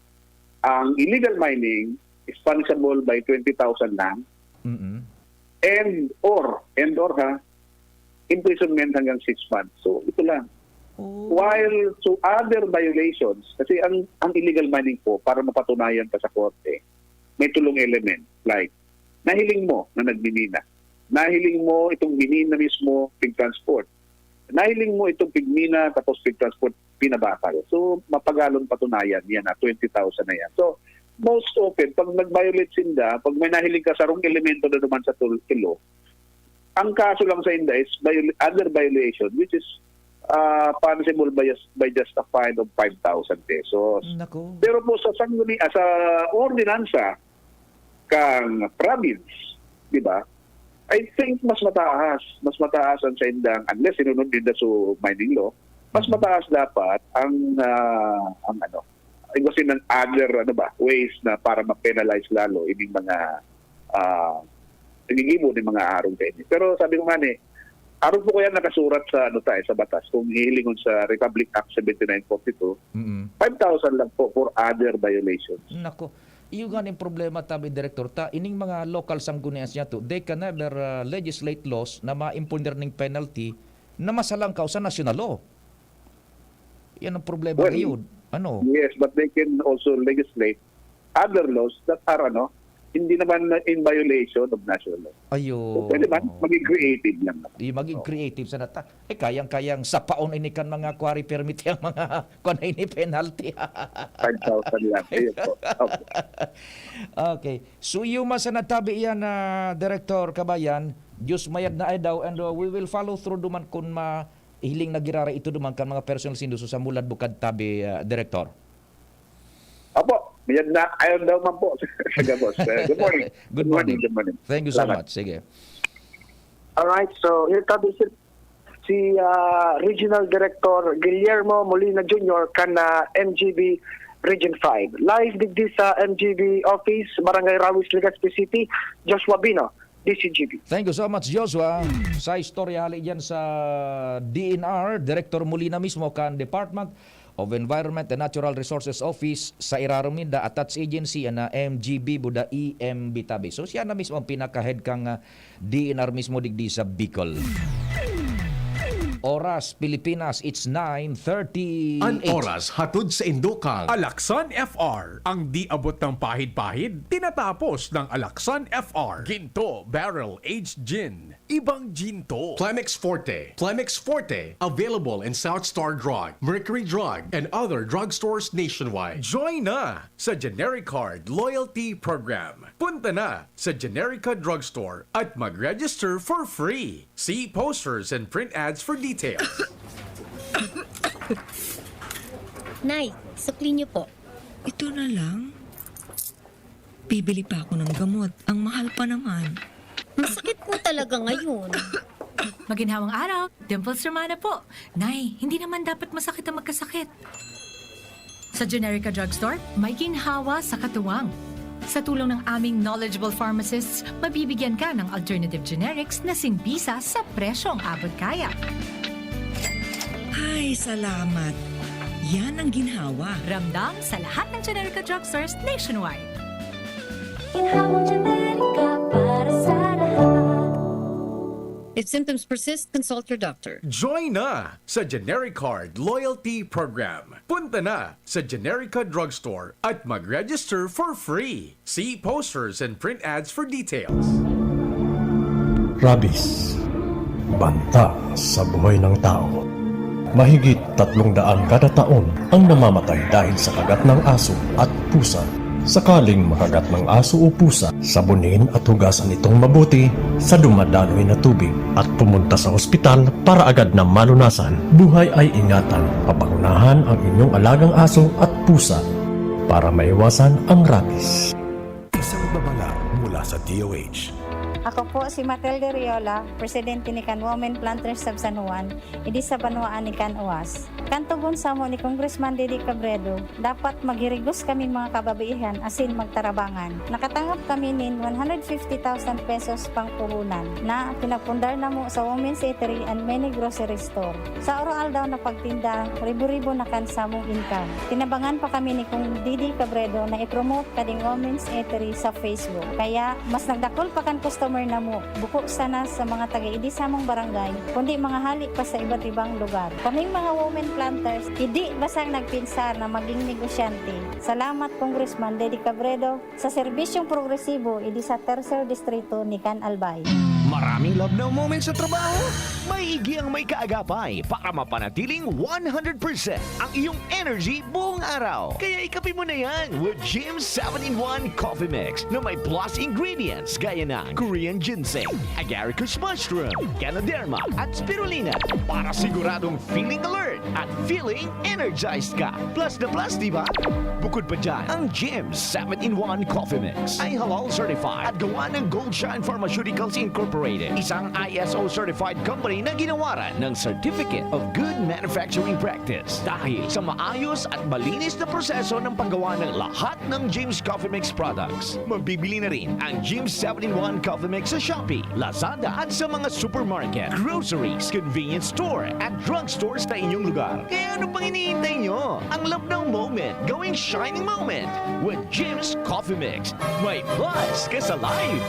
ang illegal mining is punishable by twenty thousand lang Mm-mm. and or, and or ha, imprisonment hanggang six months. So, ito lang. Oh. While to other violations, kasi ang, ang illegal mining po, para mapatunayan pa sa korte, may tulong element, like, nahiling mo na nagmimina. Nahiling mo itong minina mismo, pig-transport. Nahiling mo itong pigmina, tapos pig-transport, pinabakal. So, mapagalon patunayan yan, ah, twenty thousand na yan. So, most often, pag nag-violate sinda, pag may nahiling ka sa wrong elemento na naman sa tul-, tulo, ang kaso lang sa inda is viol-, other violation, which is, ah, punishable by just, by just a fine of five thousand pesos. Naku. Pero po sa sangguni-, ah, sa ordinansa, kang province, di ba? I think mas mataas, mas mataas ang sa indang, unless sinunod ninda so mining law, mas Mm. mataas dapat ang, ah, ang ano, iwasin ng other, ano ba, ways na para ma-penalize lalo ining mga, ah, nagigibo ng mga arog kaini. Pero sabi ko nga ni, arog po kaya nakasurat sa, ano ta, eh, sa batas, kung hihilingon sa Republic Act seventy-nine forty-two, Mm. five thousand lang po for other violations. Nako. Iyo nga ning problema, tabi, Direktor, ta ining mga local sanggunian niya to, they can never, ah, legislate laws na ma-imponer ning penalty na masalangkaw sa national law. Yan ang problema Well, ngayon. Ano? Yes, but they can also legislate other laws that are, ano, hindi naman na in violation of national law. Ayo. So, pwede man, maging creative lang naman. Di maging creative sa nata. Eh, kayang-kayang sapaon ini kan mga quarry permit yang mga kung na ini penalty. five thousand lang. Ayun po. Opo. Okay. So, yung masa natabi yan na Director Kabayan, Diyos mayad na ay daw, and uh, we will follow through duman kun mahiling na girara ito duman kan mga personal sinduso sa mulad bukad tabi, uh, Director. Opo, mayad na ayaw daw man po. Sige, boss. Eh, good morning. Good morning. Good morning. Thank you so Salamat. Much. Sige. Alright, so here tabi si, si ah, Regional Director Guillermo Molina Junior kan ah, M G B Region five. Live digdi sa M G B office, Barangay Rawis, Legazpi City, Joshua Bino, D C G B. Thank you so much, Joshua. Sa istorya hali dyan sa D N R, Director Molina mismo kan Department of Environment and Natural Resources Office sa irarom ninda attached agency na M G B buda E M B tabi. So siya na mismo ang pinaka-head kang ah, D N R mismo digdi sa Bicol. Oras, Pilipinas, it's nine thirty-eight. An oras hatod sa indukang. Alaksan F R. Ang di abot ng pahid-pahid, tinatapos ng Alaksan F R. Ginto Barrel Aged Gin. Ibang ginto. Plemex Forte. Plemex Forte. Available in South Star Drug, Mercury Drug, and other drugstores nationwide. Join na sa Generic Card Loyalty Program. Punta na sa Generica Drugstore at mag-register for free. See posters and print ads for details. Nay, sukli niyo po. Ito na lang? Bibili pa ako ng gamot. Ang mahal pa naman. Masakit po talaga ngayon. Maginhawang araw, Dimples Romana po. Nay, hindi naman dapat masakit ang magkasakit. Sa Generica Drugstore, may ginhawa sa katuwang. Sa tulong ng aming knowledgeable pharmacists, mabibigyan ka ng alternative generics na simbisa sa presyong abot kaya. Ay, salamat. Yan ang ginhawa. Ramdam sa lahat ng Generica Drugstores nationwide. Ginhawang Generica para sa lahat. If symptoms persist, consult your doctor. Join na sa Generic Card Loyalty Program. Punta na sa Generica Drugstore at mag-register for free. See posters and print ads for details. Rabies. Banta sa buhay ng tao. Mahigit tatlong daan kada taon ang namamatay dahil sa kagat ng aso at pusa. Sakaling makagat ng aso o pusa, sabunin at hugasan itong mabuti sa dumadaloy na tubig at pumunta sa ospital para agad na malunasan. Buhay ay ingatan. Papangunahan ang inyong alagang aso at pusa para maiwasan ang rabies. Isang babala mula sa D O H. Ako po si Matilde Riola, presidente ni kan Women Planters sa San Juan, idi sa banwaan ni kan Uwas. Kan tugon samo ni Congressman Didi Cabredo, dapat maghirigos kaming mga kababaihan asin magtarabangan. Nakatangap kami nin one hundred fifty thousand pesos pangpuhunan na pinagpundar namo sa Women's Eatery and many grocery store. Sa oro-aldaw na pagtinda, ribo-ribo na kan samong income. Tinabangan pa kami ni Kong Didi Cabredo na i-promote kading Women's Eatery sa Facebook. Kaya, mas nagdakul pa kan customer namo, buko sana sa mga taga-idi samong barangay, kundi mga hali pa sa iba't ibang lugar. Kaming mga women planters, idi basang nagpinsar na maging negosyante. Salamat, Congressman Didi Cabredo, sa serbisyong progresibo idi sa Tercer Distrito ni Can Albay. Maraming love now moments sa trabaho? May Iggy ang may kaagapay para mapanatiling one hundred percent ang iyong energy buong araw. Kaya ikape mo na yan with Jim seven-in-one Coffee Mix na may plus ingredients gaya ng Korean ginseng, agaricus mushroom, ganoderma, at spirulina para siguradong feeling alert at feeling energized ka. Plus na plus, di ba? Bukod pa dyan, ang Jim seven-in-one Coffee Mix ay halal certified at gawa ng Gold Shine Pharmaceuticals Incorporated, isang I S O certified company na ginawaran ng Certificate of Good Manufacturing Practice. Dahil sa maayos at malinis na proseso ng paggawa ng lahat ng Jim's Coffee Mix products, mabibili na rin ang Jim's seven-in-one Coffee Mix sa Shopee, Lazada at sa mga supermarket, groceries, convenience store at drugstores na inyong lugar. Kaya ano pang hinihintay nyo? Ang love now moment gawing shining moment with Jim's Coffee Mix. May plus ka sa life!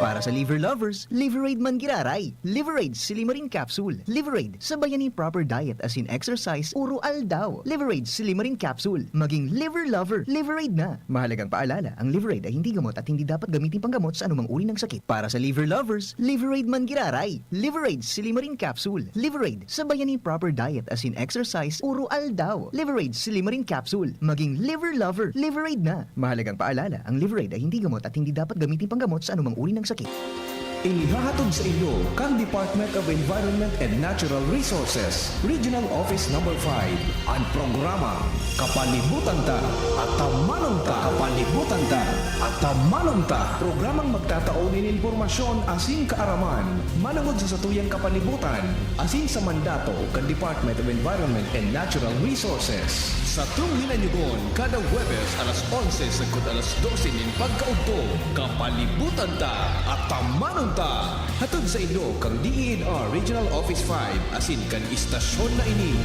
Para sa liver lovers, Liverade man giraray. Liverade Silimarin Capsule. Liverade, sabayan nin proper diet asin exercise oro aldaw. Liverade Silimarin Capsule. Maging liver lover, Liverade na. Mahalagang paalala, ang Liverade ay hindi gamot at hindi dapat gamitin panggamot sa anumang uri ng sakit. Para sa liver lovers, Liverade man giraray. Liverade Silimarin Capsule. Liverade, sabayan nin proper diet asin exercise oro aldaw. Liverade Silimarin Capsule. Maging liver lover, Liverade na. Mahalagang paalala, ang Liverade ay hindi gamot at hindi dapat gamitin panggamot sa anumang uri ng sakit. Inihahatod sa inyo kan Department of Environment and Natural Resources, Regional Office Number five, an programang Kapalibutan Ta, Atamanon Ta. Kapalibutan Ta, Atamanon Ta. Programang magtatao nin impormasyon asin kaaraman manongod sa satuyang kapalibutan asin sa mandato kan Department of Environment and Natural Resources. Satong hinanyugon kada Huwebes alas onse sagkod alas dose nin pagkaudto, Kapalibutan Ta, Atamanon Ta. Hatod sa inyo kan D E N R Regional Office five asin kan istasyon na ini.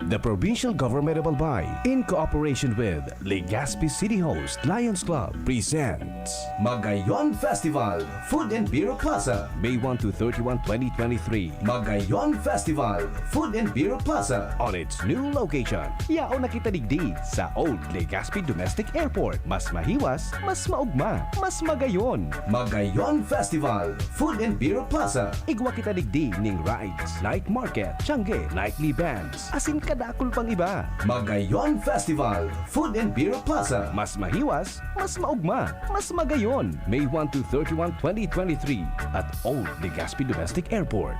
The Provincial Government of Albay, in cooperation with Legazpi City Host Lions Club, presents Magayon Festival Food and Beer Plaza, May one to thirty-one, twenty twenty-three. Magayon Festival Food and Beer Plaza, on its new location. Yaon na kita digdi sa Old Legazpi Domestic Airport. Mas mahiwas, mas maugma, mas magayon. Magayon Festival Food and Beer Plaza. Igwa kita digdi ning rides, night market, tiangge, nightly bands, asin kadakul pang iba. Magayon Festival Food and Beer Plaza. Mas mahiwas, mas maugma, mas magayon. May one to thirty-one, twenty twenty-three at Old Legazpi Domestic Airport.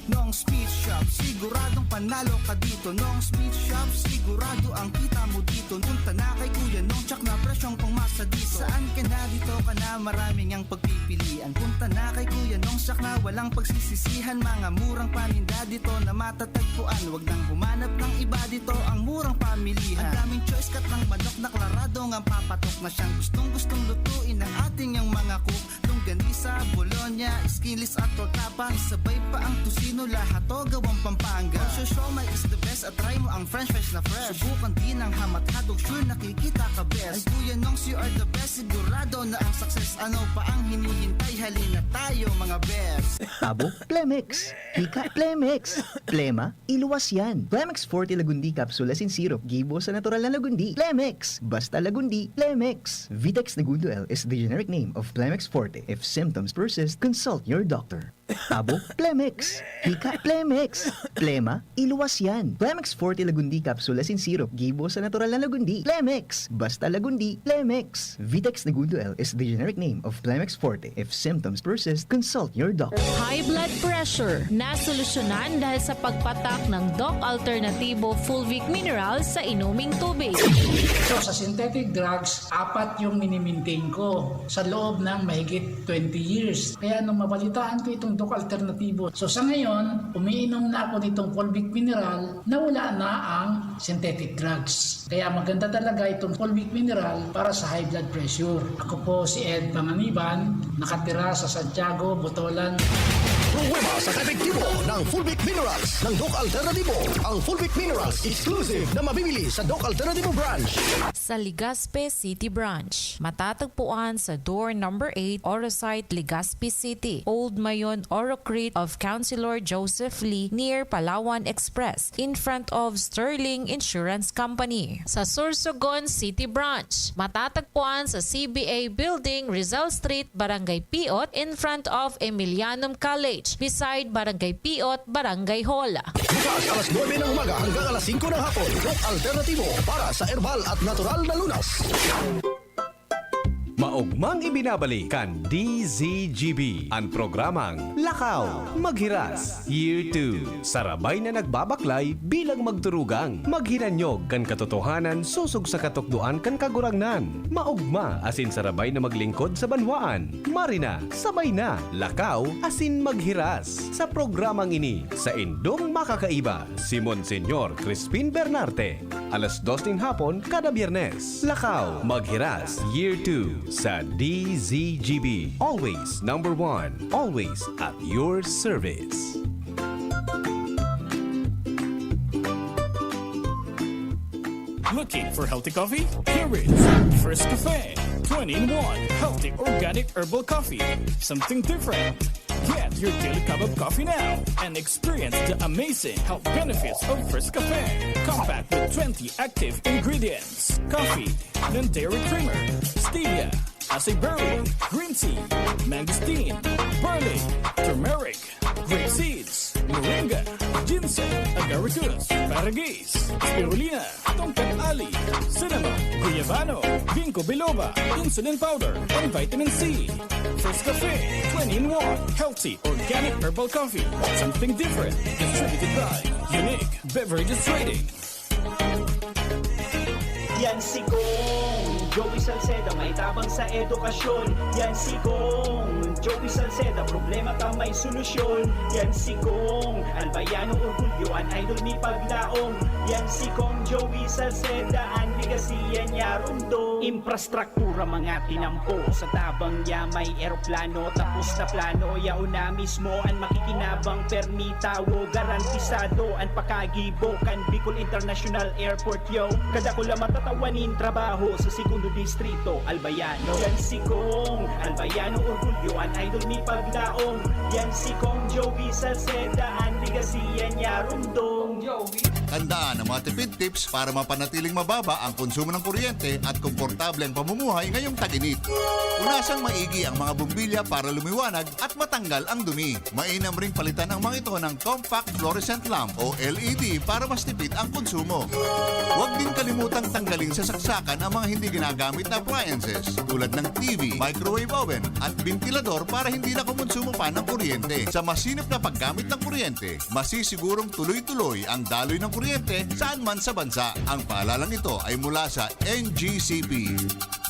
Nong Speed Shop, siguradong panalo ka dito. Nong Speed Shop, sigurado ang kita mo dito. Punta na kay Kuya Nong, tsak na presyong pangmasa dito. Saan ka na, dito ka na, maraming ang pagpipilian. Punta na kay Kuya Nong, tsak na walang pagsisisihan. Mga murang paninda dito na matatagpuan. Wag nang humanap ng iba, dito ang murang pamilihan. Ang daming choice, cut ng manok na klarado ngang papatok na siyang gustong-gustong lutuin ng ating yang mga cook. Longganisa, bologna, skinless at tortapa, sabay pa ang tocino, lahat to gawang Pampanga. Ang siomai is the best at try mo ang french fries na fresh. Subukan din ang ham at hotdog, sure nakikita ka best. Ay Kuya Nongs, you are the best, sigurado na ang success. Ano pa ang hinihintay? Halina tayo mga best. Abo, Plemex. Hika, Plemex. Plema, iluwas yan. Plemex Forte Lagundi Capsule asin Syrup, gibo sa natural na lagundi. Plemex! Basta lagundi, Plemex! Vitex Negundo L is the generic name of Plemex Forte. If symptoms persist, consult your doctor. Abo, Plemex! Hika, Plemex! Plema, iluwas yan. Plemex Forte Lagundi Capsule asin Syrup, gibo sa natural na lagundi. Plemex! Basta lagundi, Plemex! Vitex Negundo L is the generic name of Plemex Forte. If symptoms persist, consult your doctor. High blood pressure, nasolusyonan dahil sa pagpatak ng Doc Alternativo Fulvic Minerals sa inuming tubig. So, sa synthetic drugs, apat yung minimintain ko sa loob ng mahigit twenty years. Kaya nung mabalitaan ko itong Doc Alternativo, so sa ngayon, umiinom na ako nitong Fulvic Mineral na wala na ang synthetic drugs. Kaya maganda talaga itong Fulvic Mineral para sa high blood pressure. Ako po si Ed Panganiban, nakatira sa Santiago, Botolan. Pruweba sa kaepektibo ng Fulvic Minerals ng Doc Alternativo. Ang Fulvic Minerals exclusive na mabibili sa Doc Alternativo Branch. Sa Legazpi City Branch, matatagpuan sa door number eight, Orosite, Legazpi City, Old Mayon, Orocrit of Councilor Joseph Lee, near Palawan Express, in front of Sterling Insurance Company. Sa Sorsogon City Branch, matatagpuan sa C B A Building, Rizal Street, Barangay Piot, in front of Emilianum College, beside Barangay Piot, Barangay Hall. Bukas alas nuebe ng umaga hanggang alas singko ng hapon. Doc Alternativo para sa herbal at natural na lunas. Maogmang ibinabalik kan D Z G B an programang Lakaw, Maghiras, Year two. Sarabay na nagbabaklay bilang magturugang maghinanyog kan katotohanan sosog sa katukdoan kan Kagurangnan. Maogma asin sarabay na maglingkod sa banwaan. Mari na, sabay na, lakaw asin maghiras. Sa programang ini, saindong makakaiba si Monsignor Crispin Bernarte. Alas dos nin hapon kada Biyernes. Lakaw, Maghiras, Year two sa D Z G B. Always number one. Always at your service. Looking for healthy coffee? Here is First Cafe, twenty-in-one healthy organic herbal coffee. Something different. Get your daily cup of coffee now and experience the amazing health benefits of First Cafe. Compact with twenty active ingredients: coffee, non-dairy creamer, stevia, acai berry, green tea, mangosteen, barley, turmeric, grape seeds, moringa, ginseng, agaricus, asparagus, spirulina, tongkat ali, cinnamon, guyabano, ginkgo biloba, insulin powder, and vitamin C. First Cafe, twenty-in-one healthy organic herbal coffee. Something different. Distributed by Unique Beverages Trading. Yan si Kong Joey Salceda, may tabang sa edukasyon. Yan si Kong Joey Salceda, problema ka may solusyon. Yan si Kong Albayano Orgulyo, an idol mi paglaom. Yan si Kong Joey Salceda, an legacy yan niya rundong. Infrastruktura mga tinampo, sa tabang niya may eroplano. Tapos na plano, yaon na mismo an makikinabang. Permi tawo, garantisado an pakagibo kan Bicol International Airport, yo. Kadakula matatawa nin trabaho sa segundo distrito, Albayano. Yan si Kong Albayano Orgulyo, an idol mi paglaom. Yan si Kong Joey Salceda, an legacy yan niya rundong. Tandaan ang mga tipid tips para mapanatiling mababa ang konsumo ng kuryente at komportable ang pamumuhay ngayong tag-init. Punasan maigi ang mga bombilya para lumiwanag at matanggal ang dumi. Mainam ring palitan ang mga ito ng compact fluorescent lamp o L E D para mas tipid ang konsumo. Huwag din kalimutang tanggalin sa saksakan ang mga hindi ginagamit na appliances tulad ng T V, microwave oven at ventilador para hindi na kumonsumo pa ng kuryente. Sa masinop na paggamit ng kuryente, masisigurong tuloy-tuloy ang daloy ng kuryente saan man sa bansa. Ang paalalang ito ay mula sa N G C P.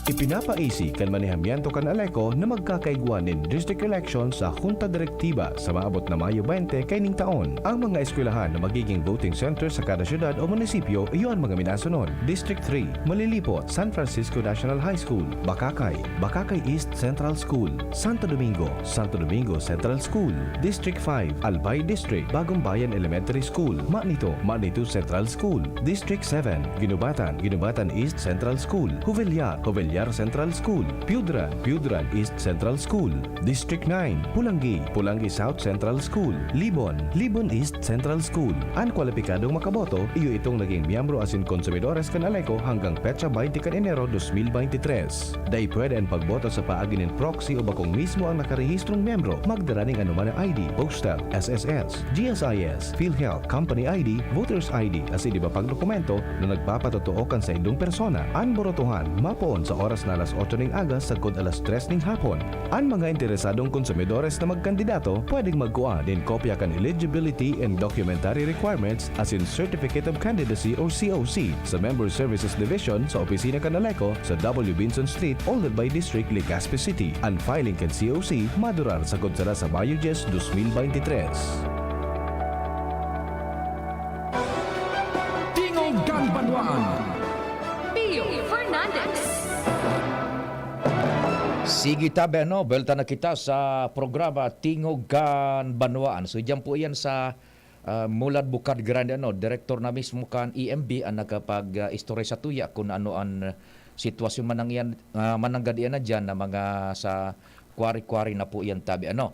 Ipinapaisi kan manehamiento kan Aleco na magkakaigwa nin district election sa Junta Directiva sa maabot na Mayo twenty kaining taon. Ang mga eskwelahan na magiging voting center sa kada syudad o munisipyo iyo an mga minasunod: District three, Malilipot, San Francisco National High School, Bacacay, Bacacay East Central School, Santo Domingo, Santo Domingo Central School, District five, Albay District, Bagong Bayan Elementary School, Manito, Manito Central School, District seven, Guinobatan, Guinobatan East Central School, Jovellar, Jovellar Central School, Piudran, Piudran East Central School, District nine, Polangui, Polangui South Central School, Libon, Libon East Central School. An kwalipikadong makaboto, iyo itong naging miyembro asin konsumidores kan Aleco hanggang petsa twenty kan Enero dos mil beintitres. Dai pwede an pagboto sa paagi nin proxy o bakong mismo ang nakarehistrong miyembro. Magdara nin anoman na I D, postal, S S S, G S I S, PhilHealth, company I D, voter's I D, asin iba pang dokumento na nagpapatotoo kan saindong persona. An borotohan mapoon sa oras na alas otso nin aga sagkod alas tres nin hapon. An mga interesadong konsumidores na magkandidato pwedeng magkua nin kopya kan Eligibility and Documentary Requirements asin Certificate of Candidacy or C O C sa Member Services Division sa opisina kan Aleco sa W Vinson Street, Oldalbay District, Legazpi City. An filing kan C O C madurar sagkod sana sa Mayo dyes, dos mil beintitres. Tingog kan Banwaan. Pio Fernandez. Sige tabi, ano, buwelta na kita sa programa Tingog kan Banwaan. So, diyan po yan sa ah, Mulad Bukad Grande, ano, direktor na mismo kan E M B ang nakapag-istorya sa tuya kung ano ang sitwasyon manang iyan, ah, mananggad iyan na dyan na mga sa quarry-quarry na po iyan tabi, ano.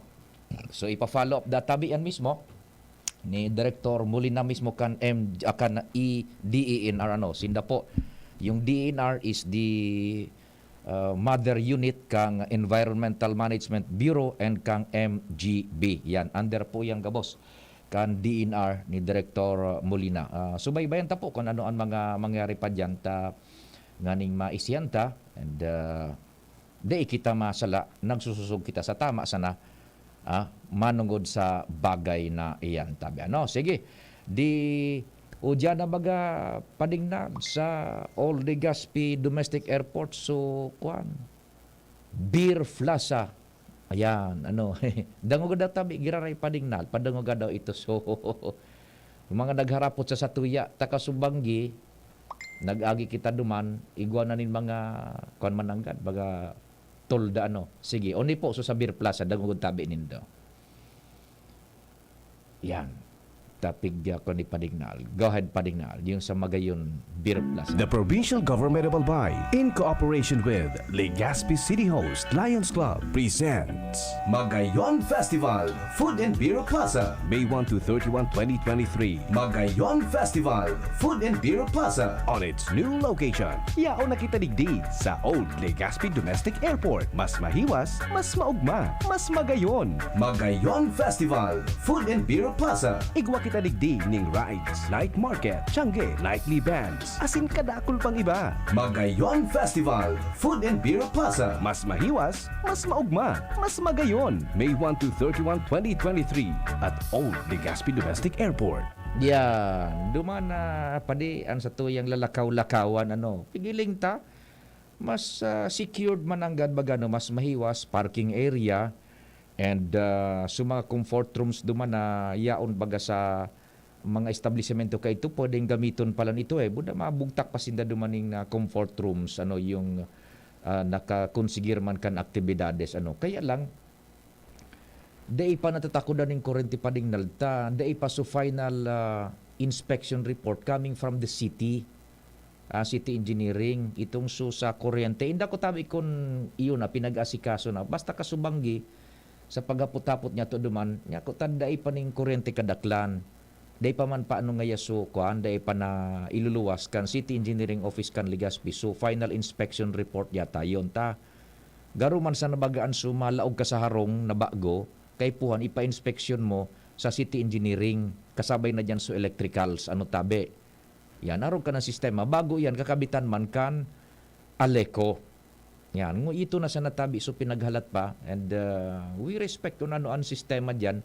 So, ipa-follow up da tabi yan mismo ni Director Molina mismo kan M, ah, kan E D E N R, ano, sinda po. Yung D E N R is the ah, mother unit kang Environmental Management Bureau and kang M G B. Yan, under po yan gabos kan D E N R ni Director Molina. Ah, subaybayan ta po kung ano ang mga mangyari pa diyan ta nganing maisihan ta and ah, di kita masala, nagsususog kita sa tama sana ah, manungod sa bagay na iyan. Tabi, ano? Sige, di, o diyan na baga padingnag sa Old Legazpi Domestic Airport. So, kwan, Beer Plaza. Ayan, ano, dangoga daw tabi, giraray padingnag, padangoga daw ito. So, mga nagharapot sa satuya, takasubanggi, nag-agi kita duman, igwa na nin mga, kwan mananggad, mga tolda, ano. Sige, oni po, so sa Beer Plaza, dangog tabi nindo. Yan. Tapig ako ni Padignal. Go ahead, Padignal. Yung sa Magayon Beer Plaza. The Provincial Government of Albay, in cooperation with Legazpi City Host Lions Club, presents Magayon Festival Food and Beer Plaza, May one to thirty-one, twenty twenty-three. Magayon Festival Food and Beer Plaza on its new location. Yaon na kita digdi sa Old Legazpi Domestic Airport. Mas mahiwas, mas maugma, mas magayon. Magayon Festival Food and Beer Plaza. Igwa kita digdi ning rides, night market, tiangge, nightly bands, asin kadakul pang iba. Magayon Festival Food and Beer Plaza. Mas mahiwas, mas maugma, mas magayon. May one to thirty-one, twenty twenty-three at Old Legazpi Domestic Airport. Yan. Duman na, padi, ang satuyang lalakaw-lakawan, ano, pigiling ta, mas, ah, secured man nanggad baga, no, mas mahiwas, parking area, and, ah, so mga comfort rooms duman na yaon baga sa mga establisemento kaito, pwedeng gamiton pa lang ito, eh. Buda mabugtak pa sinda duman ning, ah, comfort rooms, ano, yung, ah, nakakonsigir man kan aktibidades, ano. Kaya lang, dai pa natatakodan ning kurente, Padignal, ta dai pa so final, ah, inspection report coming from the city, ah, city engineering, itong so sa kuryente. Inda ko tabi kun iyo na, pinag-asikaso na. Basta kasubanggi sa paghapot-hapot niya to duman, niya ko ta dai pa ning kuryente kadaklan. Dai pa man pa ano ngaya so, kuan, dai pa na iluluwas kan City Engineering Office kan Legazpi. So, final inspection report yata yon ta. Garo man sana baga an sumalaog ka sa harong na bago, kaipuhan ipa-inspeksyon mo sa City Engineering, kasabay na diyan so electricals, ano tabi. Yan, arog ka ng sistema. Bago yan, kakabitan man kan Aleco. Yan, ngu-, ito na sana tabi, so pinaghalat pa. And, uh, we respect kung ano ang sistema diyan.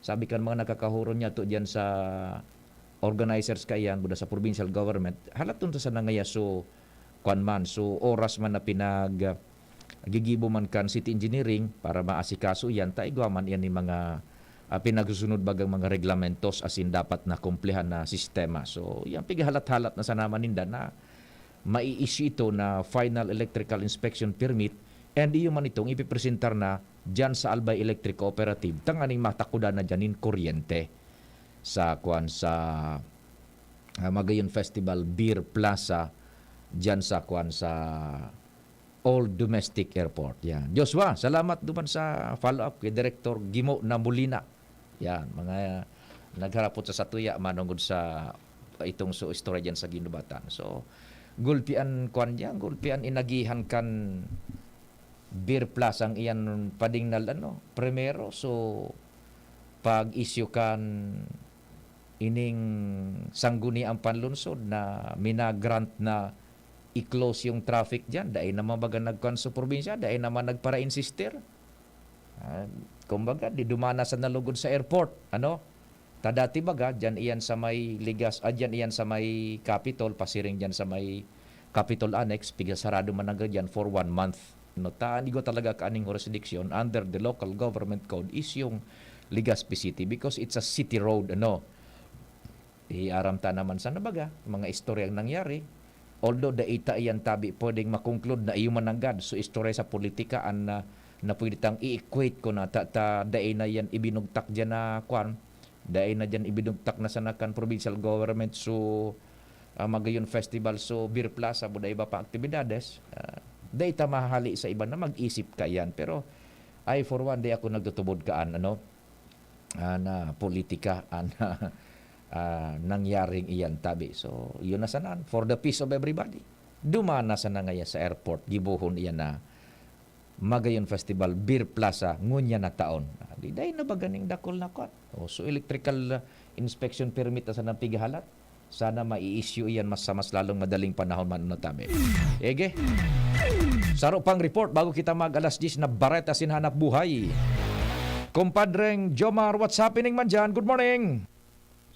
Sabi kan mga nakakahuron niya to diyan sa organizers kaiyan, buda sa provincial government, halaton ta sana ngaya so, kwan man, so oras man na pinag, ah, gigibo man kan city engineering para maasikaso iyan, ta igwa man iyan ni mga, ah, pinagsusunod bagang mga reglamentos asin dapat na kumplehan na sistema. So, yan, pighalat-halat na sana man ninda na mai-issue ito na final electrical inspection permit, and iyo man itong ipipresentar na diyan sa Albay Electric Cooperative, tanganing matakudan na diyan nin kuryente sa, kwan, sa, ah, Magayon Festival Beer Plaza, diyan sa, kwan, sa Old Domestic Airport. Yan. Joshua, salamat duman sa follow-up kay Director Gimo na Molina. Yan, mga nagharapot sa satuya manungod sa itong so istorya diyan sa Guinobatan. So, gulpi an kwan diyan, gulpi an inagihan kan Beer Plaza ang iyan, Padingnal, ano, primero. So, pag-issue kan ining Sangguniang Panlunsod na mina-grant na i-close yung traffic diyan, dai naman baga nagkuan sa probinsya, dai naman nagpara-insistir. Ah, kumbaga, di dumana sa nalugod sa airport, ano? Ta dati baga, diyan iyan sa may Ligas, ah, diyan iyan sa may Capitol, pasiring diyan sa may Capitol Annex, pigasarado man na diyan for one month. No, ta an igwa talaga kaning jurisdiction under the local government code is yung Legazpi City because it's a city road, ano. Iaram ta naman sana baga, mga istoryang nangyari. Although dai ta iyan tabi pwedeng ma-conclude na iyo man nanggad. So, istorya sa politika an, ah, na pwede tang i-equate ko na ta, ta dai na yan ibinugtak diyan na kwan. Dai na diyan ibinugtak na sana kan provincial government. So, ah, Magayon Festival, so Beer Plaza, buda iba pa aktibidades. Ah, dai ta mahali sa iba na mag-isip ka iyan. Pero I, for one, dai ako nagtutubod kaan, ano, ah, na politika, an, ah, nangyaring iyan tabi. So, yun na sana, for the peace of everybody. Dumana sana ngaya sa airport, gibohon iyan na Magayon Festival, Beer Plaza, ngunyan na taon. Ah, di dai na ba ganing dakul na kwan? O, so electrical, ah, inspection permit na sana pighalat? Sana mai-issue iyan mas, sa mas lalong madaling panahon man, ano tabi. Ege. Saro pang report bago kita mag alas diyes na bareta sin hanap buhay. Kumpadreng Jomar, what's happening man dyan? Good morning!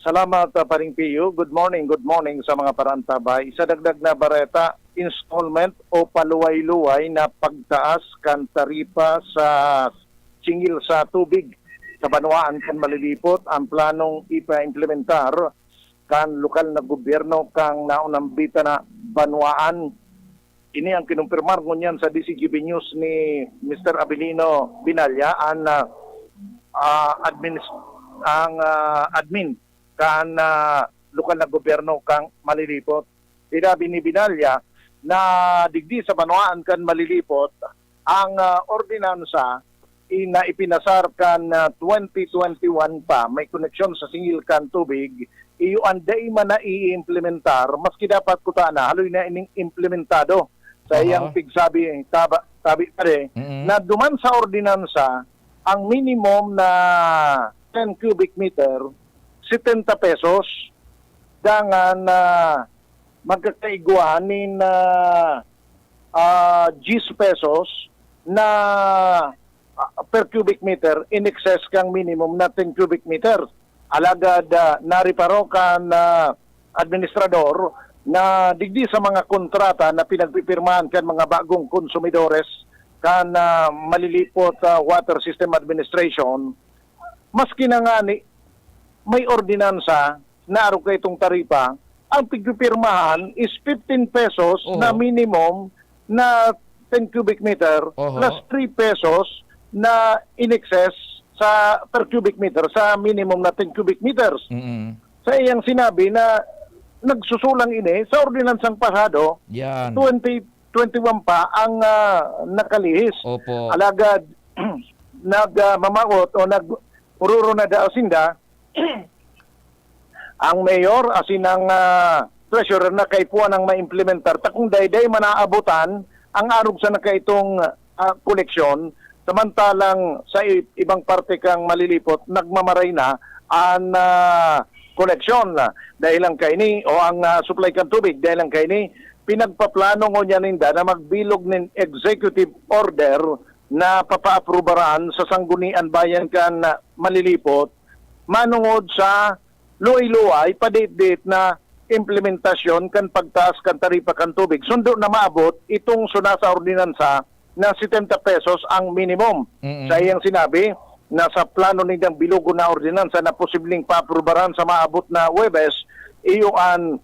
Salamat, ah, Paring Pio. Good morning, good morning sa mga parantabay. Sa dagdag na bareta, installment o paluway-luway na pagtaas kan taripa sa singil sa tubig sa banwaan kan Malilipot ang planong ipaimplementar kan lokal na gobyerno kan naunang bita na banwaan. Ini ang kinumpirmar ngunyan sa D C G B News ni Mister Abilino Binalya, ang, ah, ah, adminis-, ang, ah, admin kan, ah, lokal na gobyerno kan Malilipot. Sinabi ni Binalya na digdi sa banwaan kan Malilipot, ang, ah, ordinansa i-, na ipinasar kan, ah, twenty twenty-one pa, may koneksyon sa singil kan tubig, iyo an dai man naiimplementar, maski dapat kuta na, haloy na ining implementado. Sa Aha. iyang pigsabi, taba-, tabi pa rin, Mm. na duman sa ordinansa, ang minimum na ten cubic meter, setenta pesos, dangan na magkakaigwa nin, ah, ah, diyes pesos na, ah, per cubic meter in excess kan minimum na ten cubic meter. Alagad, ah, nariparo kan, ah, administrador na digdi sa mga kontrata na pinagpipirmahan kan mga bagong konsumidores kan, ah, Malilipot, ah, Water System Administration, maski na ngani may ordinansa na arog kaitong taripa, ang pigpipirmahan is fifteen pesos Oho. na minimum na ten cubic meter Oho. plus three pesos na in excess sa per cubic meter sa minimum na ten cubic meters. Mm. Sa iyang sinabi na nagsusulang ini sa ordinansang pasado, Yan. twenty twenty-one pa ang, ah, nakalihis. Opo. Alagad, nag, ah, mamaot o nag-ururo na daw sinda, ang mayor, asin ang, ah, treasurer na kaipuhan ang maimplementar. Ta kung dayday manaabotan ang arog sa nakaitong, ah, koleksyon, samantalang sa i-, ibang parte kang Malilipot, nagmamaray na ang, ah, koleksyon. Dahil lang kaini, o ang, ah, supply kan tubig, dahil lang kaini, pinagpaplano ngunyan ninda na magbilog nin executive order na papaaprubaran sa Sanggunian Bayan kan, ah, Malilipot, manungod sa luway-luway, padit-dit na implementasyon kan pagtaas kan taripa kan tubig. Sundo na maabot itong suna sa ordinansa na setenta pesos ang minimum. Mm-mm. Sa iyang sinabi, na sa plano nindang bilogon na ordinansa na posibleng paaprubaran sa maabot na Huwebes, iyo an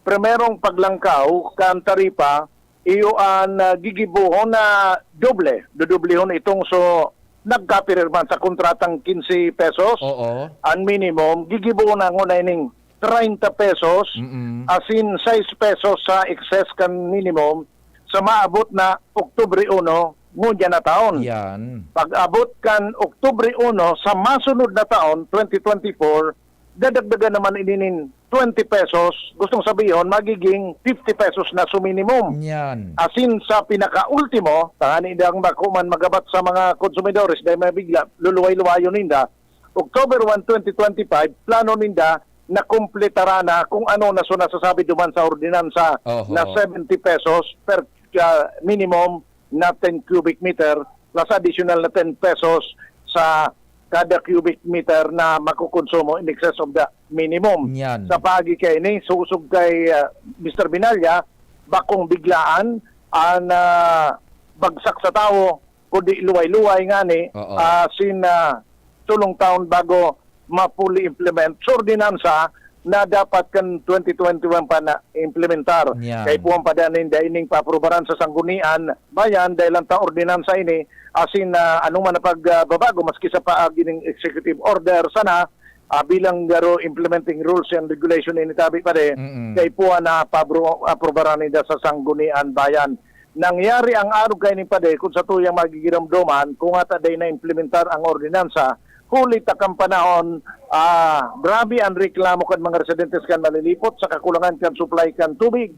primerong paglangkaw kan taripa, iyo an, ah, gigibohon na doble. Dodoblehon itong so nagkapirma sa kontratang quince pesos Oo. ang minimum, gigibohon na ngunyan ning treinta pesos, Mm-mm. asin sais pesos sa excess kan minimum sa maabot na Oktubre uno, ngunyan na taon. Yan. Pag-abot kan Oktubre uno sa masunod na taon, twenty twenty-four, dadagdagan naman ini nin twenty pesos, gustong sabihon, magiging fifty pesos na su minimum. Yan. Asin sa pinakaultimo, tangani dang bako man magabat sa mga konsumidores dahil mabigla, luluway-luwayon ninda, October one, twenty twenty-five, plano ninda na kumpletaran na kung ano na so nasasabi duman sa ordinansa Oho. na seventy pesos per, ah, minimum na ten cubic meter plus additional na ten pesos sa kada cubic meter na makukonsumo in excess of the minimum. Yan. Sa paagi kaini, sosog kay, ah, Mister Binalya, bakong biglaan ang, ah, bagsak sa tawo, kundi luway-luway ngani, Oo. ah, sin, ah, tulong taon bago ma-fully implement sa ordinansa na dapat kan twenty twenty-one pa na implementar. Yan. Kaipuhan pa dan ninda ining paaprubaran sa Sanggunian Bayan dahil lang ta ordinansa ini asin, ah, ano man ang pagbabago maski sa paagi ning executive order sana, ah, bilang garo implementing rules and regulation ini tabi pa de, Mm-mm. kaipuhan na pabro-, aprubaran ninda sa Sanggunian Bayan. Nangyari ang arog kaini pa de, kun sa tuyang magiginomdoman, kung ata day na-implementar ang ordinansa, huli ta kan panahon, ah, grabe ang reklamo kan mga residentes kan Malilipot sa kakulangan kan supply kan tubig.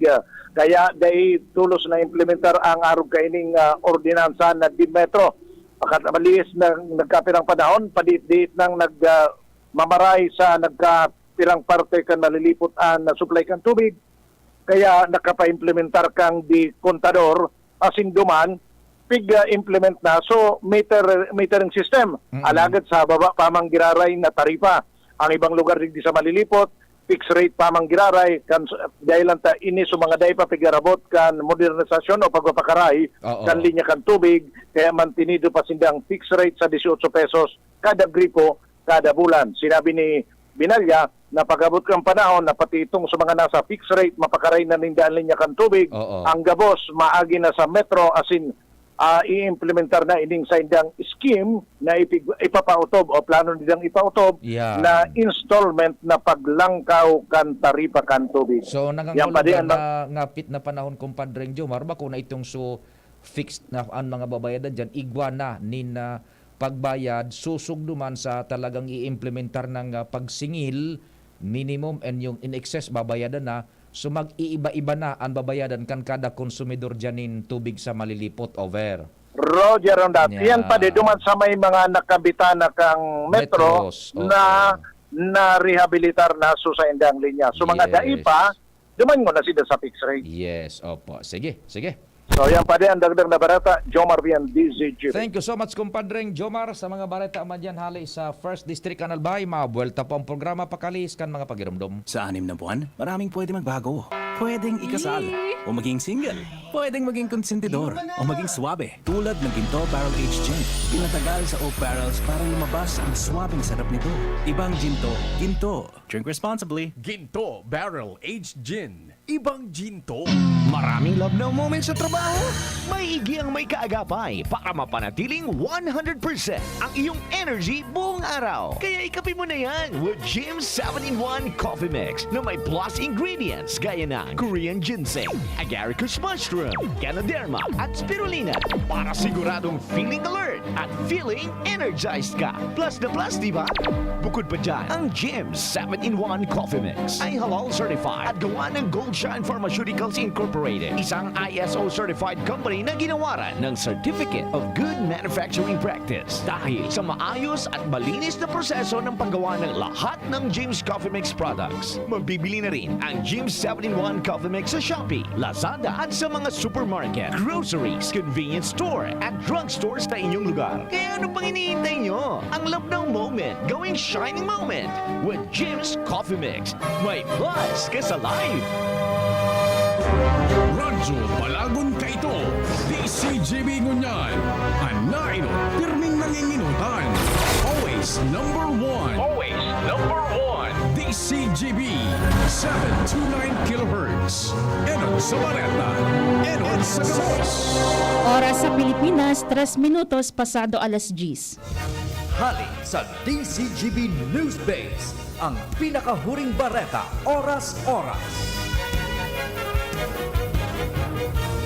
Kaya dai tolos na-implementar ang arog kaining, ah, ordinansa na DMETRO. Pakat malihis na nagkapirang panahon, padiit-diit nang nag, ah, mamaray sa nagkapirang parte kan Malilipot an, ah, supply kan tubig. Kaya nakapaimplementar kang di kontador, asin duman, pig-implement na. So, meter, metering system. Mm-mm. Alagad sa baba pa man giraray na taripa. Ang ibang lugar digdi sa Malilipot, fixed rate pa man giraray. Kan, dahil lang ta, ini so mga dai pa pigarabot kan modernisasyon o pagpapakaray Oo. kan linya kan tubig, kaya mantinido pa sindang fixed rate sa dieciocho pesos kada gripo kada bulan. Sinabi ni Binalya na pag-abot kan panahon na pati itong sa mga nasa fixed rate, mapakaray na ninda an linya kan tubig, Oo. ang gabos maagi na sa metro asin ah, i-implementar na ining saindang scheme na ipig-, ipapautob o plano nilang ipautob Yeah. na installment na paglangkaw kan taripa kan tubig. So, Yan pa di nangangulugan ang na ngapit na panahon, Kumpadreng Jomar, bako na itong so fixed na an mga babayadan diyan, igwa na nin, ah, pagbayad, sosog duman sa talagang i-implementar ng, ah, pagsingil, minimum and yung in excess babayadan na. So, mag-iiba-iba na an babayadan kan kada konsumidor diyan nin tubig sa Malilipot over. Roger, ang dati. Yan pa, di Yeah. duman sa may mga nakabitana kang metro Metros, oo. na na-rehabilitar na so sa indang linya. So, mga Yes. dai pa, duman mo na sila sa fixed rate. Yes, opo. Sige, sige. So, yan pa di ang dagdag na bareta, Jomar Vian, D Z G B. Thank you so much, Kumpadreng Jomar, sa mga bareta man dyan hali sa First District kan Albay. Mabuwelta po ang programa, pakalis kan mga pagirumdom. Sa anim na buwan, maraming pwede magbago. Pwedeng ikasal, o maging single. Pwedeng maging konsentidor, o maging swabe. Tulad ng Ginto Barrel Aged Gin. Pinatagal sa oak barrels para lumabas ang swabeng sarap nito. Ibang Ginto, Ginto. Drink responsibly. Ginto Barrel Aged Gin. Ibang Ginto. Maraming love now moments sa trabaho? Maigi ang may kaagapay para mapanatiling one hundred percent ang iyong energy buong araw. Kaya ikape mo na yan with Jim seven-in-one Coffee Mix na may plus ingredients gaya ng Korean ginseng, agaricus mushroom, ganoderma, at spirulina para siguradong feeling alert at feeling energized ka. Plus na plus, di ba? Bukod pa dyan, ang Jim seven-in-one Coffee Mix ay halal certified at gawa ng Gold Shine Pharmaceuticals Incorporated, isang I S O certified company na ginawaran ng Certificate of Good Manufacturing Practice dahil sa maayos at malinis na proseso ng paggawa ng lahat ng Jim's Coffee Mix products. Mabibili na rin ang Jim's seven-in-one Coffee Mix sa Shopee, Lazada at sa mga supermarket, groceries, convenience store at drugstores sa inyong lugar. Kaya ano pang hinihintay nyo? Ang love now moment, gawing shining moment with Jim's Coffee Mix. May plus ka sa life! Radyo Balagon Kaito, D C G B ngunyan, an nainot, pirming nanginginotan. Always number one. Always number one. D C G B, seven two nine kilohertz. Enot sa bareta, enot sa gabos. Oras sa Pilipinas, tres minutos pasado alas diyes. Hali sa D C G B News Base, ang pinakahuring bareta, oras-oras.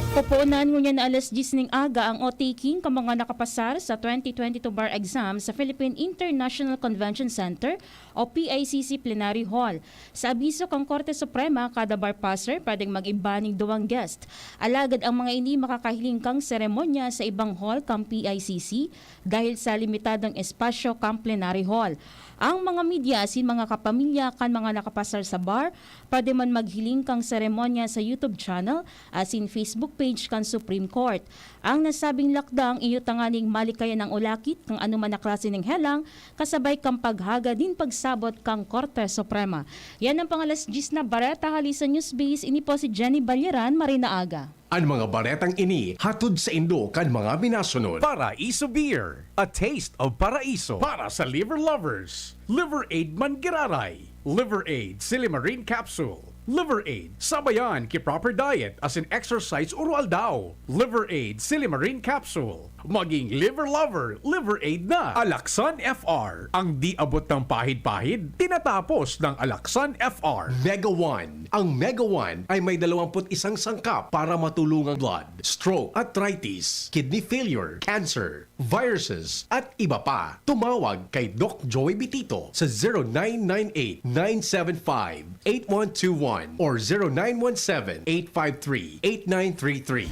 Pupunan ngunyan na alas diyes ning aga ang oath-taking kan mga nakapasar sa twenty twenty-two bar exam sa Philippine International Convention Center o P I C C Plenary Hall. Sa abiso kan Korte Suprema, kada bar passer pwedeng mag-iba nin duwang guest. Alagad ang mga ini makakahiling kan seremonya sa ibang hall kan P I C C dahil sa limitadong espasyo kan Plenary Hall. Ang mga media asin mga kapamilya kan mga nakapasar sa bar pwede man maghiling kan seremonya sa YouTube channel asin Facebook page kan Supreme Court. Ang nasabing lakdang iyo tanganing malikayan ang ulakit kan anoman na klase nin helang kasabay kan paghagad nin pagsabot kan Korte Suprema. Yan ang pang-alas diyes na bareta hali sa Newsbase. Ini po si Jenny Balyeran. Maray na aga. An mga baretang ini hatod saindo kan mga minasunod. Paraiso Beer, a taste of Paraiso. Para sa liver lovers, Liver Aid man giraray. Liver Aid Silimarin Capsule. Liver Aid, sabayan ki proper diet asin exercise oro-aldaw. Liver Aid Silimarin Capsule. Maging liver lover, Liver Aid na. Alaxan F R, ang di abot ng pahid-pahid, tinatapos ng Alaxan F R. Mega One. Ang Mega One ay may dalawampu't isang sangkap para matulungang blood, stroke, arthritis, kidney failure, cancer, viruses, at iba pa. Tumawag kay Doc Joey Bitito sa zero nine nine eight, nine seven five, eight one two one or zero nine one seven, eight five three, eight nine three three.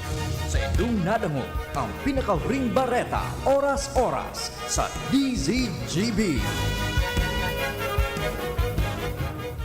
Sa indong nadangog ang pinakahuring bareta, oras-oras, sa D Z G B.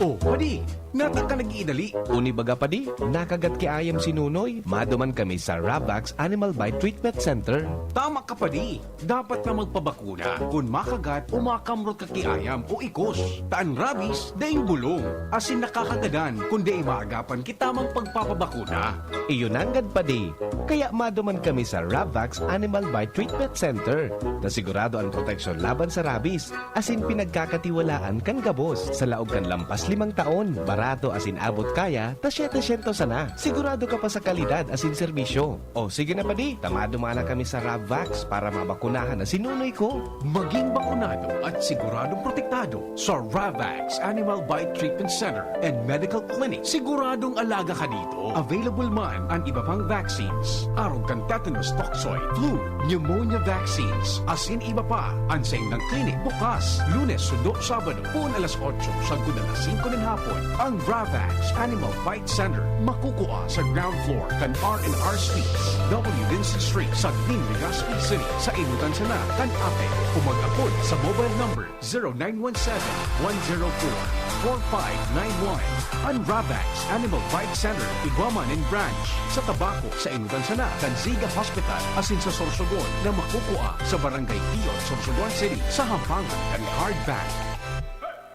Oh, padi, nata ka nag-iidali? Uni baga, padi, nakagat ki ayam si Nunoy. Maduman kami sa Ravax Animal Bite Treatment Center. Tama ka, padi. Dapat na magpabakuna kun makagat o makamrot ka ki ayam o ikos. Ta an rabies daing bulong, asin nakakagadan kun dai maagapan ki tamang pagpapabakuna. Iyo nanggad, padi. Kaya maduman kami sa Ravax Animal Bite Treatment Center, ta sigurado an proteksyon laban sa rabies, asin pinagkakatiwalaan kan gabos sa laog kan lampas limang taon. barato asin abot kaya, ta siyete syentos sana. Sigurado ka pa sa kalidad asin serbisyo. O sige na, padi, tama, duman na kami sa Ravvax para mabakunahan na si nunoy ko. Maging bakunado at siguradong protektado sa Ravvax Animal Bite Treatment Center and Medical Clinic. Siguradong alaga ka dito. Available man ang iba pang vaccines. Arog kan tetanus toxoid, flu, pneumonia vaccines, asin iba pa. Ang saindang klinik bukas, Lunes, Sundo, Sabado, poon alas otso sagkod alas singko nin hapon. Ang Ravvax Animal Bite Center makukua sa ground floor kan R and R Suites, W Vincent Street, Sagning, Legazpi City, sa Inutan sana kan Ape. O mag-apod sa mobile number zero nine one seven, one zero four, four five nine one. Ang Ravvax Animal Bite Center, igwa man nin branch sa Tabaco, sa Inutan sana kan Ziga Hospital, asin sa Sorsogon na makukua sa Barangay Tion, Sorsogon City, sa Hampangan kan Card Bank.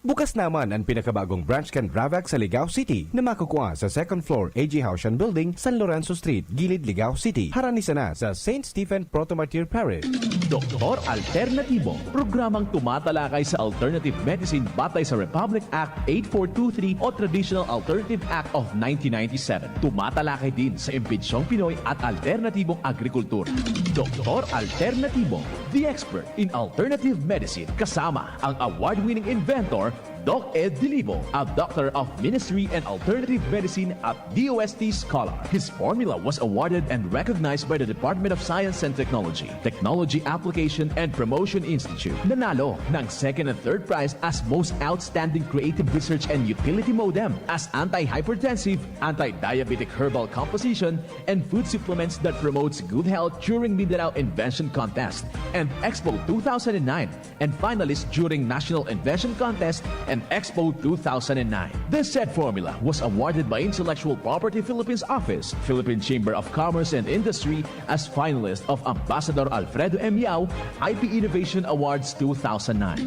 Bukas naman an pinakabagong branch kan Ravvax sa Ligao City na makukua sa second floor A G Haushan Building, San Lorenzo Street, Gilid, Ligao City. Harani sana sa Saint Stephen Proto-Martyr Parish. Doktor Alternatibo, programang tumatalakay sa alternative medicine batay sa Republic Act eight four two three o Traditional Alternative Act of nineteen ninety-seven. Tumatalakay din sa imbensyong Pinoy at alternatibong agrikultura. Doktor Alternatibo, the expert in alternative medicine, kasama ang award-winning inventor, Doc Ed Dilibo, a Doctor of Ministry and Alternative Medicine at D O S T scholar. His formula was awarded and recognized by the Department of Science and Technology, Technology Application and Promotion Institute. Nanalo ng second and third prize as Most Outstanding Creative Research and Utility MODEM, as anti-hypertensive, anti-diabetic herbal composition, and food supplements that promotes good health during Mindanao Invention Contest and Expo two thousand nine, and finalist during National Invention Contest and Expo two thousand nine. This said formula was awarded by Intellectual Property Philippines Office, Philippine Chamber of Commerce and Industry, as finalist of Ambassador Alfredo M Yao I P Innovation Awards two thousand nine.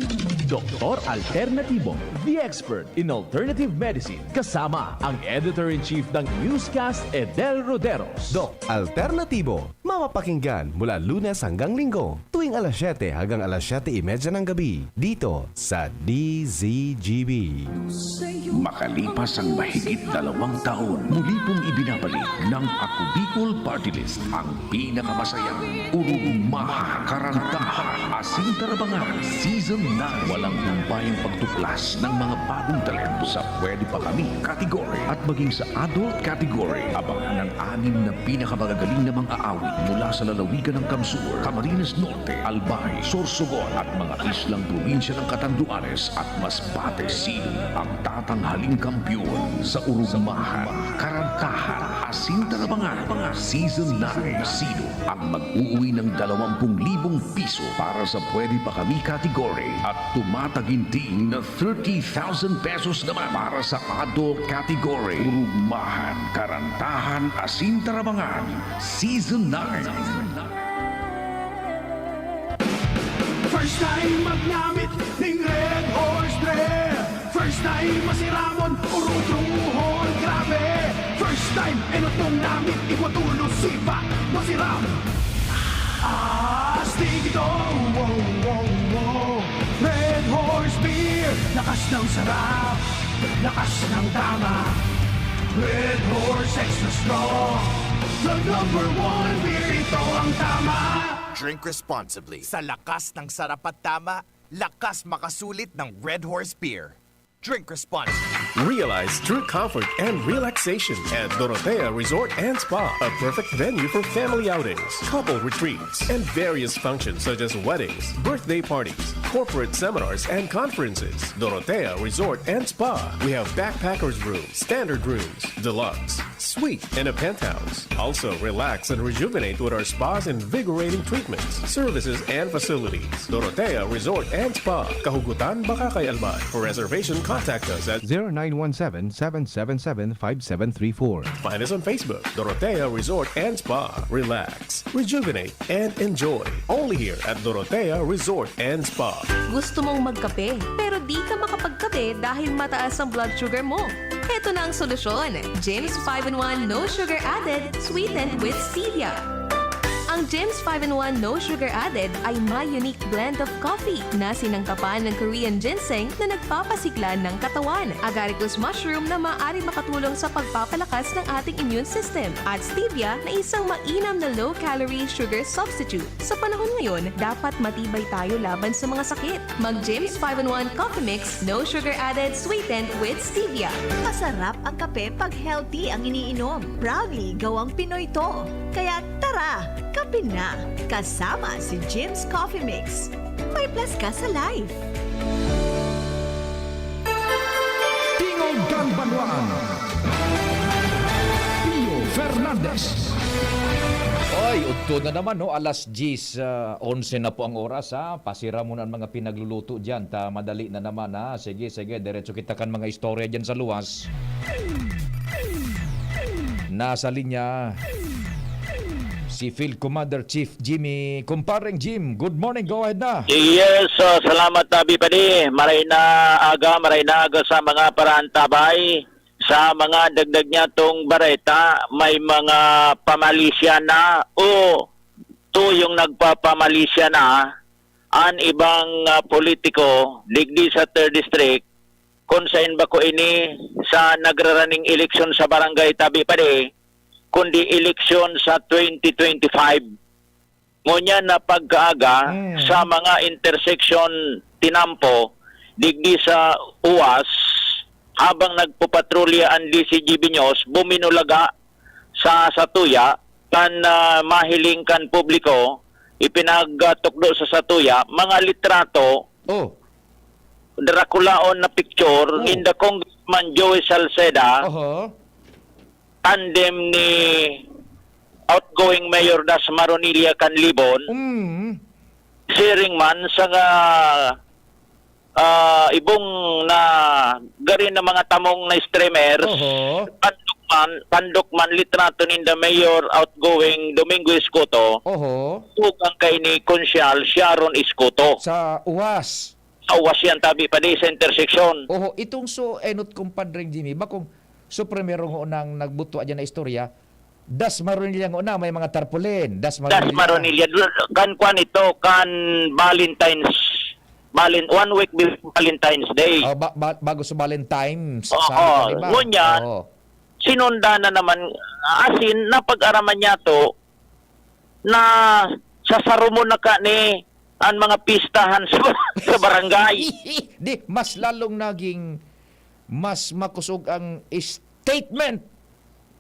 Doktor Alternatibo, the expert in alternative medicine, kasama ang Editor-in-Chief ng Newscast, Edel Roderos. Doc Alternatibo, mapapakinggan mula Lunes hanggang Linggo, tuwing alas siyete hanggang alas siyete y media ng gabi, dito sa D Z G B. Makalipas ang mahigit dalawang taon, muli pong ibinabalik ng Ako Bicol Party List ang pinakamasayang urugmahan, karantahan, asin tarabangan Season nine. Walang humpayang pagtuklas ng mga bagong talento sa Pwede Pa Kami category at maging sa adult category. Abangan ang anim na pinakamagagaling na mga awit mula sa lalawigan ng Kamsur, Camarines Norte, Albay, Sorsogon at mga islang probinsya ng Catanduanes at Masbate. Sino ang tatanghaling kampiyon sa urugmahan, karantahan, asin tarabangan Season nine? Sino ang mag-uuwi ng dalawampung libong piso para sa Pwede Pa Kami category at tumataginting na thirty thousand pesos naman para sa adult category? Urugmahan, karantahan, asin tarabangan Season nine. First time magnamit ning Red Horse Beer. First time masiramon, urutrong hol, grabe. First time, enot mong namit, igwa tulos, sipa, masiram. Astig ito, wow, wow, wow. Red Horse Beer, lakas ng sarap, lakas ng tama. Red Horse Extra Strong, the number one beer, ito ang tama. Drink responsibly. Sa lakas ng sarap at tama, lakas makasulit ng Red Horse Beer. Drink responsibly. Realize true comfort and relaxation at Dorotea Resort and Spa, a perfect venue for family outings, couple retreats, and various functions such as weddings, birthday parties, corporate seminars, and conferences. Dorotea Resort and Spa. We have backpackers room, standard rooms, deluxe, suite, and a penthouse. Also, relax and rejuvenate with our spa's invigorating treatments, services, and facilities. Dorotea Resort and Spa, Kahugutan, Bacacay, Albay. For reservation, contact us at zero nine one seven, seven seven seven, five seven three four. Find us on Facebook, Dorotea Resort and Spa. Relax, rejuvenate, and enjoy. Only here at Dorotea Resort and Spa. Gusto mong magkape, pero di ka makapagkape dahil mataas ang blood sugar mo? Heto na ang solusyon, James five in one, no sugar added, sweetened with stevia. Ang Ang Jim's five-in-one No Sugar Added ay may unique blend of coffee na sinangkapan ng Korean ginseng na nagpapasigla ng katawan, agaricus mushroom na maaari makatulong sa pagpapalakas ng ating immune system, at stevia na isang mainam na low-calorie sugar substitute. Sa panahon ngayon, dapat matibay tayo laban sa mga sakit. Mag Jim's five-in-one Coffee Mix, no sugar added, sweetened with stevia. Masarap ang kape pag healthy ang iniinom. Proudly, gawang Pinoy to. Kaya tara, kape na! Kasama si Jim's Coffee Mix. May plus ka sa life. Tingog kan Banwaan. Pio Fernandez. Oy, udto na naman, no? Alas diyes, ah, onse na po ang oras, ha? Pasira mo na ang mga pinagluluto dyan, ta madali na naman, ha? Sige, sige, diretso kita kan mga istorya dyan sa luwas. Nasa linya si Field Commander Chief Jimmy. Kumpareng Jim, good morning, go ahead na. Yes, ah, salamat, Abi Padi. Maray na aga, maray na aga sa mga paraantabay, sa mga dagdag niya tong bareta. May mga pamalisya na o tuyong nagpapamalisya na an ibang, ah, politiko digdi sa third District, kung sain bako ini sa nagraraning eleksyon sa barangay, tabi pa di, kundi eleksyon sa twenty twenty-five. Ngunyan na pagkaaga, Mm. sa mga intersection tinampo, digdi sa uwas, habang nagpupatrolya ang D C G B News, buminulaga sa satuya, kan, ah, mahiling kan publiko, ipinagtukdo sa satuya, mga litrato, Oh. drakulaon na picture, Oh. ninda Congressman Joey Salceda, Oho. tandem ni outgoing Mayor Das Maronilla kan Libon, Mm. siring man sa nga, ah, ibong na gari na mga tamong na streamers, Oho. pandok man, pandok man litrato ninda Mayor outgoing Domingo Escoto, Oho. ug ang kay ni Konsyal Sharon Escoto. Sa uwas. Sa uwas yan, tabi pa di sa intersection. Oho, itong so enot, kumpadre Jimmy, bakong so primero ngunang nagbuto dyan na istorya, Das Maronilla nguna, may mga tarpaulin, Das Das Maronilla. Maronilla. Kan kwan ito, kan Valentine's, Valen-, one week before Valentine's Day. Oh, ba-, ba-, bago sa Valentine's, Oo, sabi ko, di ba? Ngunyan, Oo. sinunda na naman, asin, napag-araman niya to, na sasarumon na ka ni an mga pistahan sa, sa barangay. Di, mas lalong naging mas makosog ang statement.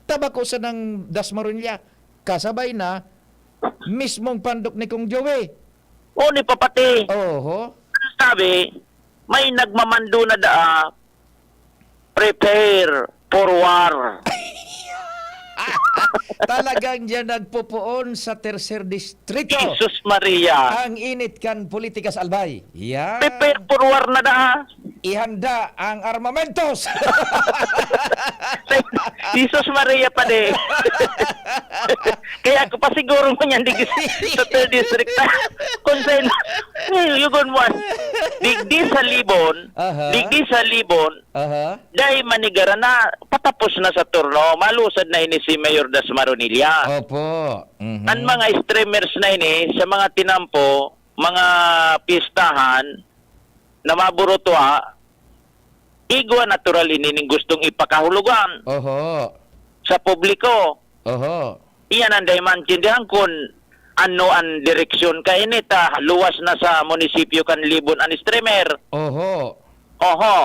Tabako sa nang Das Maronilla, kasabay na mismong pandok ni Kong Joey. O, ni Papati. Oho. Sabi, may nagmamando na daa, "Prepare for war." Talagang diyan nagpopoon sa Tercer Distrito. Jesus Maria. Ang init kan politika sa Albay. Yan. Prepare for war na daa. Ihanda ang armamentos. Jesus Maria pa di. Kaya ako pa siguro mo niyan digdi sa third district. Kung sa in-, eh, yugon mo, an-, digdi sa Libon, Aha. digdi sa Libon, Aha. dai manigara na patapos na sa turno, malusad na ini si Mayor Das Maronilla. Opo. Mhm. Ang mga streamers na ini, sa mga tinampo, mga pistahan, na maburutwa, igwa natural ini ning gustong ipakahulugan Oho. sa publiko. Oho. Iyan ang dai maintindihan kun ano ang direksyon kaini ta luwas na sa munisipyo kan Libon an streamer. Oho. Oho.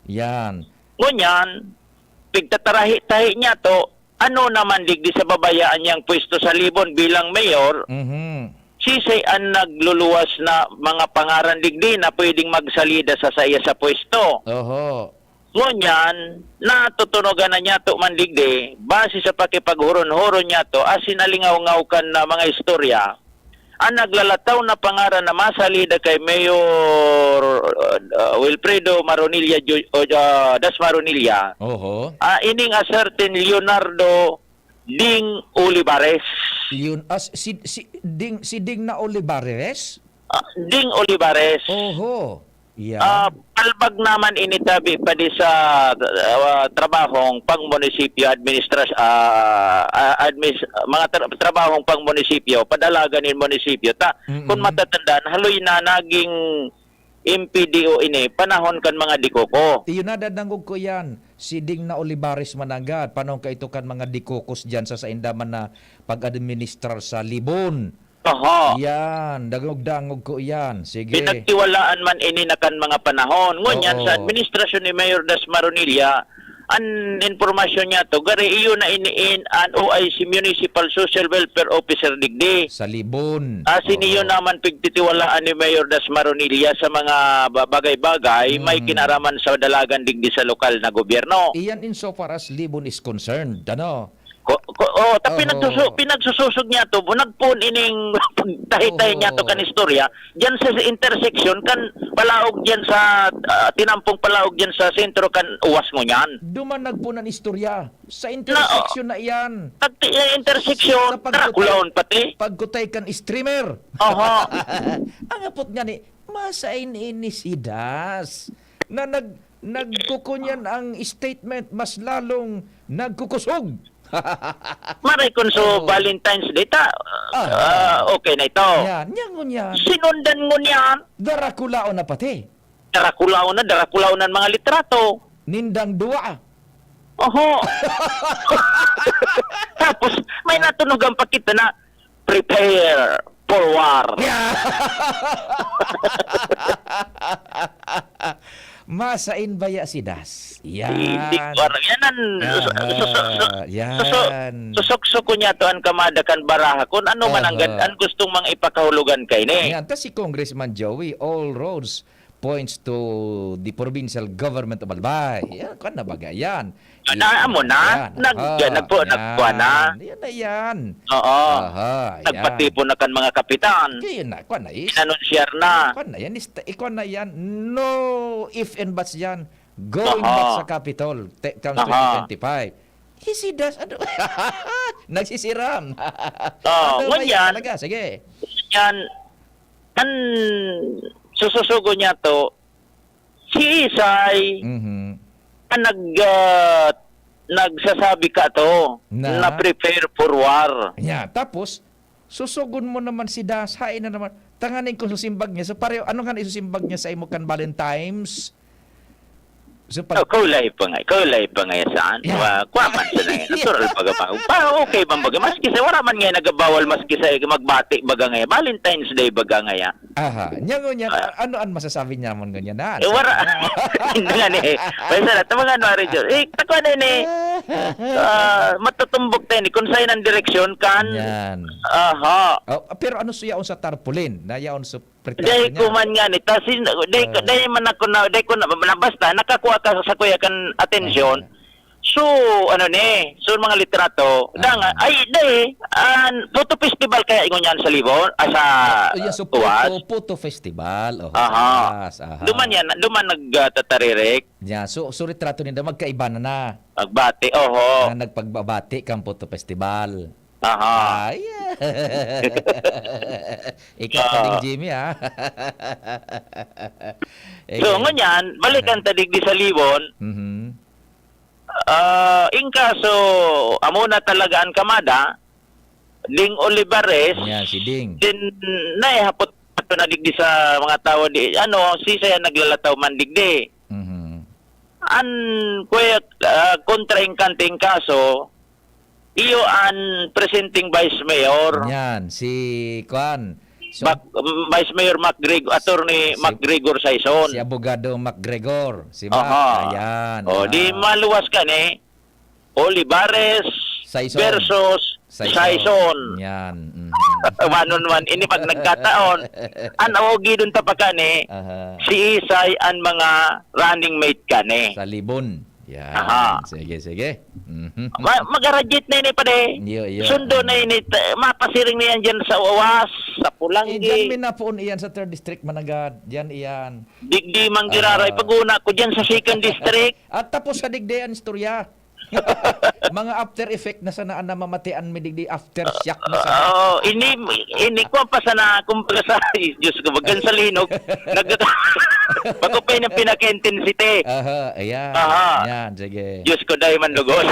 Yan. Ngunyan, pigtatarahi-tahi niya to, ano naman digdi sa babayaan niyang pwesto sa Libon bilang mayor, Mhm. sisay an nagluluwas na mga pangaran digdi na pwedeng magsalida sa saiya sa pwesto? Oho. Ngunyan, natutunogan na niya to man digdi, base sa pakipaghuron-huron niya to, asin alingaw-ngaw kan na mga istorya, an naglalataw na pangaran na masalida kay Mayor, uh, Wilfredo Maronilla Ju-, o, uh, Das Maronilla, Oho. ah, ining a certain Leonardo Ding Olivares. Leon-, ah, si, si Ding, si Ding na Olivares? Ah, Ding Olivares. Oho. Yeah. Ah, palbag naman ini tabi pa di sa, ah, trabahong pang-munisipyo, administras-, ah, ah, admis-, mga tra-, trabahong pang-munisipyo, padalagan nin munisipyo. Ta, Mm-mm. kung matatandaan, haloy na naging M P D O ini, panahon kan mga Dikoko. Iyo na, dadangog ko yan. Si Ding na Olivares mananggad, panahon ka ito kan mga Dikokos dyan sa sainda man na pag-administrar sa Libon. Aha. Yan, dangog-dangog ko iyan. Sige. Pinagtiwalaan man ini na kan mga panahon. Ngunyan, Oo. sa administrasyon ni Mayor Das Maronilla, an impormasyon niya to, gari iyo na ini in an O I C Municipal Social Welfare Officer digdi. Sa Libon. Asin Oo. iyo naman pigtitiwalaan ni Mayor Das Maronilla sa mga ba-, bagay-bagay may Mm. kinaraman sa dalagan digdi sa lokal na gobyerno. Iyan insofar as Libon is concerned, ano? Ko-, ko-, oh, ta Oho. pinagsusu-, pinagsususog niya to, nagpoon ining pagtahi-tahi niya to Oho. kan istorya, diyan sa intersection kan palaog diyan sa, ah, tinampong palaog diyan sa sentro kan uwas ngunyan. Duman nagpoon an istorya. Sa Na, oh. intersection na iyan. Pag ti-, eh, intersection, Sa pagkutay-, Draculaon pati. pagkutay kan streamer. Oho. Ang apot nga ni, masain ini si Das na nag-, nagkukunyan ang statement, mas lalong nagkukusog. Maray kun so Oo. Valentine's Day ta, Aha. ah, okay na ito. Yan, yan ngunyan. Sinundan ngunyan. Darakulaon na pati. Darakulaon na, darakulaon na ang mga litrato. Nindang duwa. Oho. Tapos, may natunugan pa kita na, "Prepare for war." Yeah. Masain baya si Das. Yan. Hindi ko alam. Yan ang Aha, susu-, susu-, yan. susu-, susuksok ko niya to ang kamada kan baraha. Kung ano man ang Aha. gan-, ang gustong mga ipakahulugan kaini. Yan. Tas si Congressman Joey, all roads points to the provincial government of Albay. Yan, kwan na baga yan. Ah, amo na. Yan, Nag-, aha, nagpo-, yan. nagkuha na. Yan na yan. Oo. Aha, yan. Nagpatipon na kan mga kapitan. Kaya na, kwan na is. Inanunsyar na. Kwan na yan, is, ikwan na yan. No if and buts yan. Going Aha. back sa Capitol, te-, comes Aha. twenty twenty-five. Isidas, ano? Nagsisiram. Oh, Ano ba yan ngunyan, talaga? Sige. yan, an sususugo niya to, si Isay, Mhm. ang nag-, ah, nagsasabi ka to, Na? na prepare for war. Nya, tapos, susugon mo naman si Das, hain na naman. Tanganing kung susimbag niya, so pareho, ano nga na isusimbag niya sa imo kan Valentine's? So, pag Oh, kulay pa nga, kulay pa nga yan saan? Yeah. Wa-, kwa man sa na yan. Natural baga pa. Pa, okay bang baga? Maski sa, wala man nga nagabawal, maski sa magbati baga nga yan. Valentine's Day baga nga yan. Aha. Nya ngunyan, Ah. a-, ano an masasabi niya man ngunyan na? Eh, wala. Hindi nga ni. Basta na, tama nga, ano, Ari Jun? Eh, takwa na yun eh. Ah, matutumbok tayo ni. Kung saan ang direksyon kan? Yan. Aha. Oh, pero ano siya sa tarpaulin? Na yaon sa Dai Pritado niya. ko man nga ni, ta sin-, dai ko, Ah. dai man ako na, dai ko na, na basta nakakuha ka sa kuya kan atensyon. Ah. So, ano ni, so mga litrato, Ah. danga, ay, dai, an, photo festival kaya ingon yan sa Libon, ah, sa Ah, oh, yan, so Tuwas. photo, photo festival. Oh, Aha. sa Tuwas, aha. Duman yan, duman nag, ah, tataririk. Yeah, so, so retrato ninda magkaiba na na. Nagbati, oho. Na nagpagbabati kang photo festival. Aha. Ay, ikaw Ah. pa ding Jimmy, ah. So, Ikaw. ngunyan, balikan Ah. ta digdi sa Libon. Mhm. Ah, in kaso, amo na talaga ang kamada, Ding Olivares, Yan, si Ding. din, naihapot ato na digdi sa mga tawo di, ano, si saya naglalataw man digdi. Mhm. An, kuya, ah, kontra-inkante in kaso, iyo an presenting vice mayor. Yan, si, kwan, so Mac-, mm, Vice Mayor MacGreg-, Attorney Si, MacGregor Saison. si Abogado MacGregor, si Mac, Aha. ayan, O, di ah. maluwas ka ni. Olivares Saison. versus Saison. Saison. Yan, mhm. One on one. Ini pag nagkataon, an awgi dun tapaka ni, Aha. si Isay an mga running mate ka ni. Sa Libon. Yan. Aha. Sige, sige. Mhm. Ma-, mag-graduate na ini, pare. Iyo, iyo. Sundo na Mhm. ini. Ta-, mapasiring na yan dyan sa Uwas, sa Pulanggi. Eh, dyan may napoon iyan sa third district, managad. Dyan iyan. Digdi man giraray. Ah. Pag-una ko dyan sa second district. At tapos sa digdi ang istorya. Mga after effect na sana ang namamatian mi digdi, aftershock na sana. Oo, ini, ini, kuwan pa sana, kumbaga sa, ay, Diyos ko, bagan sa linog. Nag-, Bako pa yun ang pinaka-intensity. Aha, ayan. Aha. Yan, sige. Diyos ko, dahil man lugod.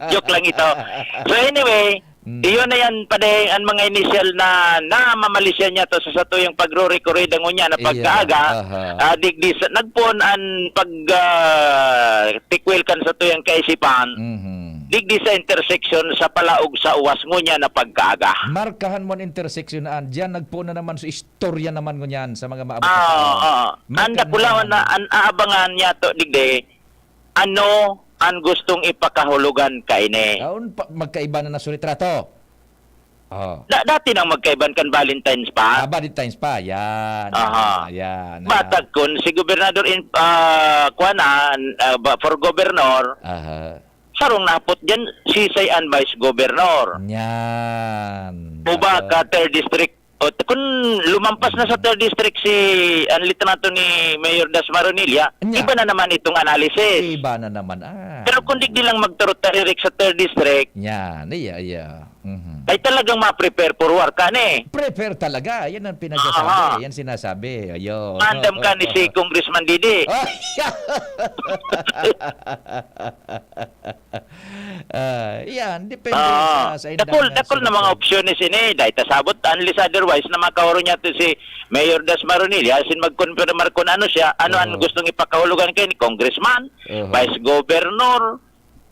Joke lang ito. So anyway, Mm. iyon na yan, pade, ang mga initial na namamalisya niya to sa satuyang pagro-recorrida ngunyan na Iya, pagkaaga, aha. ah, digdi sa, nagpoon an pag, ah, tikwil kan satuyang kaisipan, Mhm. digdi sa intersection sa palaog sa uwas ngunyan na pagkaaga. Markahan mo an intersection na an, diyan nagpoon na naman sa istorya naman ngunyan sa mga maabot na Ah, panahon. ah. Ang Markahan mo dakulawan na naman. an aabangan niya to, digdi, ano ang gustong ipakahulugan kaini? Aon pa, magkaiba na na sa litrato. Oh. Da-, dati nang magkaiban kan Valentine's pa. Ah, Valentine's pa, yan. Aha. Ah, yan, ah. Batag kun si Gobernador in, ah, kuwan, ah, ah, ba, for governor, Aha. sarong napot dyan, sisay an vice governor. Yan. O ba, Aha. ka third district, o t-, kun lumampas na sa Mm. third district si, ang litrato ni Mayor Das Maronilla, Nya. iba na naman itong analysis. Iba na naman, ah. Pero kung digdi lang magturot-taririk sa third district, Yan, iya, iya. Mhm. ay talagang ma-prepare for war ka ni. Prepare talaga. Yan ang pinagsasabi. Aha. Yan sinasabi. Ayun. Mandam ka ni si Congressman Didi. Ay! Ah, yan. Depende Ah, sa, sa indang dakul, na dakul na mga sinusod. opsyones ini. Dahil tasabot, unless otherwise, na makaoro niya to si Mayor Das Maronilla, asin magkonfirmar kung ano siya, ano ang Oho. gustong ipakahulugan kayo ni Congressman, Oho. Vice Governor,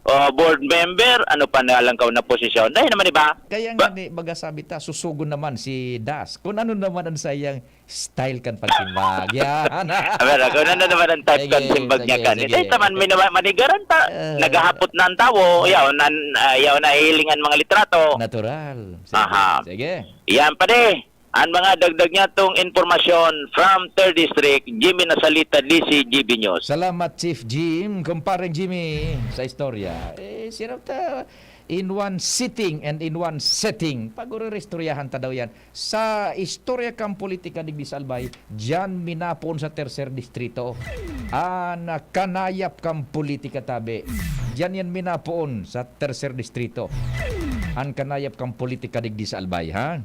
ah, board member, ano pa na lang na posisyon. Dahil naman iba. Kaya nga Ba- ni, baga sabi ta, susugon naman si Das. Kung ano naman ang sayang style kan pagsimbag. Yan. Aber, ako na, na naman ang type Sige, kan simbag niya sige, kan. sige. Eh, taman, may naman, manigaran ta. Eh. Naghahapot na ang tawo. Oh. Yaw, nan, ah, yaw, nahihiling ang mga litrato. Natural. Sige, Aha. sige. Yan, pare. Ang mga dagdag niya tong impormasyon from third District, Jimmy Nasalita, D C G B News. Salamat, Chief Jim. Kumpareng Jimmy, sa istorya. Eh, sirap ta, in one sitting and in one setting. Pag-urerestoryahan ta daw yan. Sa istorya kan politika digdi sa Albay, diyan minapoon sa Tercer Distrito. An kanayap kan politika tabi. Diyan yan minapoon sa Tercer Distrito. An kanayap kan politika digdi sa Albay, ha?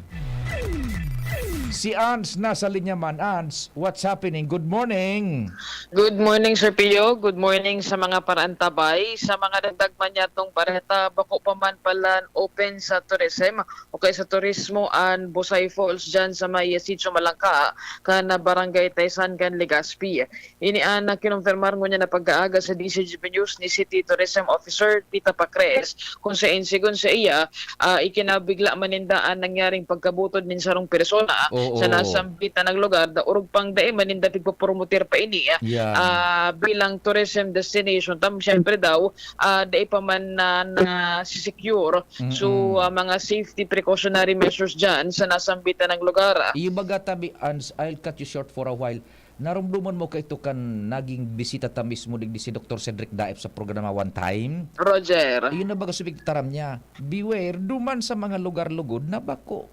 Si Ans nasa linya man. Ans, what's happening? Good morning. Good morning, Sir Pio. Good morning sa mga paraantabay. Sa mga dagdag man niya tong bareta, bako pa man palan open sa tourism o kaya sa turismo an Busay Falls dyan sa may Sitio Malangka, kan Barangay Taysan kan Legazpi. Ini an, ah, kinumpirmar ngunyan na pag-aaga sa D C G B News ni City Tourism Officer Tita Pacres, kung sain, sigon sa iya, ah, ikinabigla man ninda an nangyaring pagkabutod nin sarong persona Oo. sa nasambitan na lugar, da-, orog pang dai man ninda pigpopromoter pa ini, ah, Yan. ah, bilang tourism destination. Tam-, siyempre daw, ah, dai pa man na, na-secure. So, Mm-mm. ah, mga safety precautionary measures dyan sa nasambitan na lugar. Iyo baga tabi, Ans, I'll cut you short for a while. Narumduman mo kaito kan naging bisita ta mismo digdi si Doktor Cedric Daep sa programa one time? Roger. Iyon na baga subig taram niya. Beware, duman sa mga lugar lugod na bako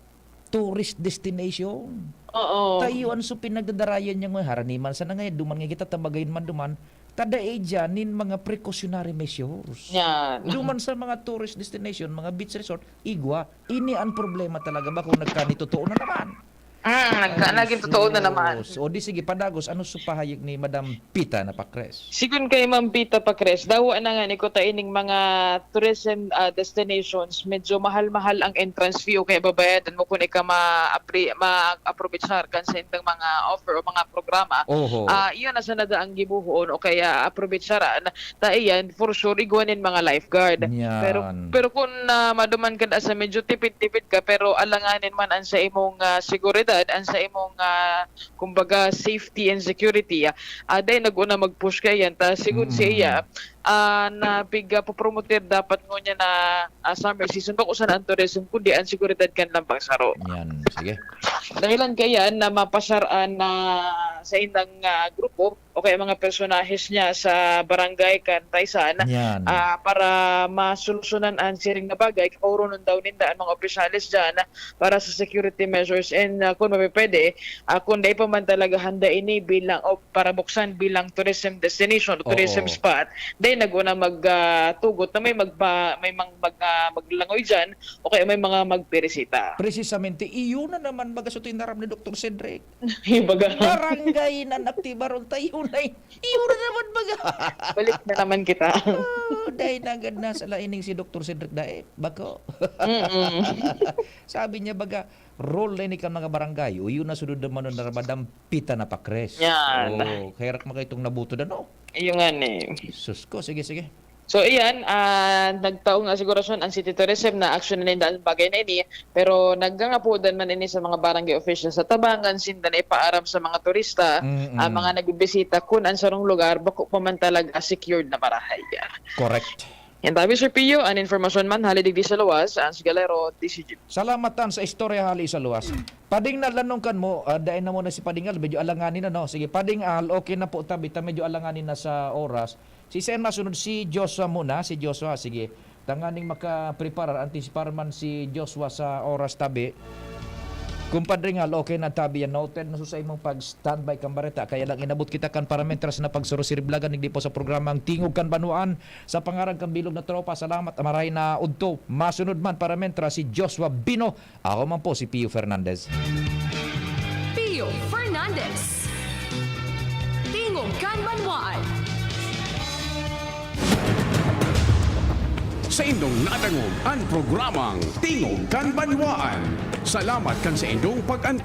tourist destination. Oo. Tayo an so pinagdadarayan niya ngayon, harani man sana ngayon, duman nga kita tabagayin man duman, tadae dyan nin mga precautionary measures. Yan. Duman sa mga tourist destination, mga beach resort, igwa, ini an problema talaga, bako nagkanitotoo na naman. Mm, nagka-, Ay, naging totoo na naman. sus. O di sige, padagos, ano sa pahayag ni Madam Pita na Pacres? Sigon kay Ma'am Pita Pacres, dawa na nga ni kuta ining mga tourism, ah, destinations, medyo mahal-mahal ang entrance fee o kaya babayadan mo kung ika ma-appre-, ma-aprovechar kan sa indang mga offer o mga programa. Oho. Ah, iyon na sana da ang gibuhon o kaya aprobecharan. Ta iyan, for sure, igwa nin mga lifeguard. Yan. Pero, pero kung, ah, maduman ka da sa medyo tipid-tipid ka, pero alanganin man ang sa imong, ah, seguridad, ang sa imong, ah, kumbaga, safety and security, ah, ah, dai nag-una mag-push ka yan. Ta, sigun Mm. siya, ah, na pig, ah, popromoter dapat ngunyan na, ah, summer season, bako sana ang tourism, kundi ang seguridad kan lambang saro. Yan, sige. Dahilan kaya na mapasar an, ah, sa indang, ah, grupo, o kaya mga personahes niya sa barangay kan Taysan, Yan. ah, para masolusyonan an siring na bagay. Kauronon daw ninda an mga opisyales diyan para sa security measures. And, ah, kung mapipwede, ah, kung dai pa man talaga handa ini bilang, o para buksan bilang tourism destination o tourism Oo. spot, dai nag-una mag, ah, tugot na may magpa-, may mang-, mag, ah, maglangoy diyan o kaya may mga magbirisita. Precisamente, iyo na naman baga sa tinaram ni Doktor Cedric. Yung baga. Barangay na naktibaron tayo na eh. Iyo na naman baga. Balik na naman kita. Oh, dahil nagad na sa laining si Doktor Cedric dahil. Bako. Mm-mm. Sabi niya baga, role na ini kan mga barangay. O yun na sunod naman na madam pita na pakres. Yan. Oh, kaya rak makaitong nabutod ano? Iyo nga ni. Sus ko, sige, sige. So, iyan, ah, nagtaong na asegurasyon ang City Tourism na aksyonan ninda ang bagay na ini, pero nagangapodan man ini sa mga barangay officials sa tabangan sinda na ipaaram sa mga turista, Mm-mm. ang mga nagbibisita kun ang sarong lugar bako pa man talaga secured na marahay. Correct. Yan tabi, Sir Pio, an informasyon man hali digdi sa luwas, Ans Galero, D C G. Salamat tan sa istorya hali sa luwas. Padingal, lanong kan mo, ah, dai na muna si Padingal, medyo alanganin na, no? Sige, Padingal, okay na po, tabi ta, medyo alanganin na sa oras. Si Sen masunod, si Joshua muna, si Joshua, sige. Tanganing makapreparar, antisipar man si Joshua sa oras tabi. Kumpadre Ngal, okay na tabi yan, noted na sa imong pag-standby kan bareta. Kaya lang inabot kita kan para mentras na pagsurusiriblagan, digdi po sa programang Tingog kan Banwaan. Sa pangaran kan bilog na tropa, salamat, maray na udto. Masunod man para mentras si Joshua Bino. Ako man po si Pio Fernandez. Pio Fernandez. Tingog kan Banwaan. Saindong nadangog an programang Tingog kan Banwaan. Salamat kan saindong pag-antos.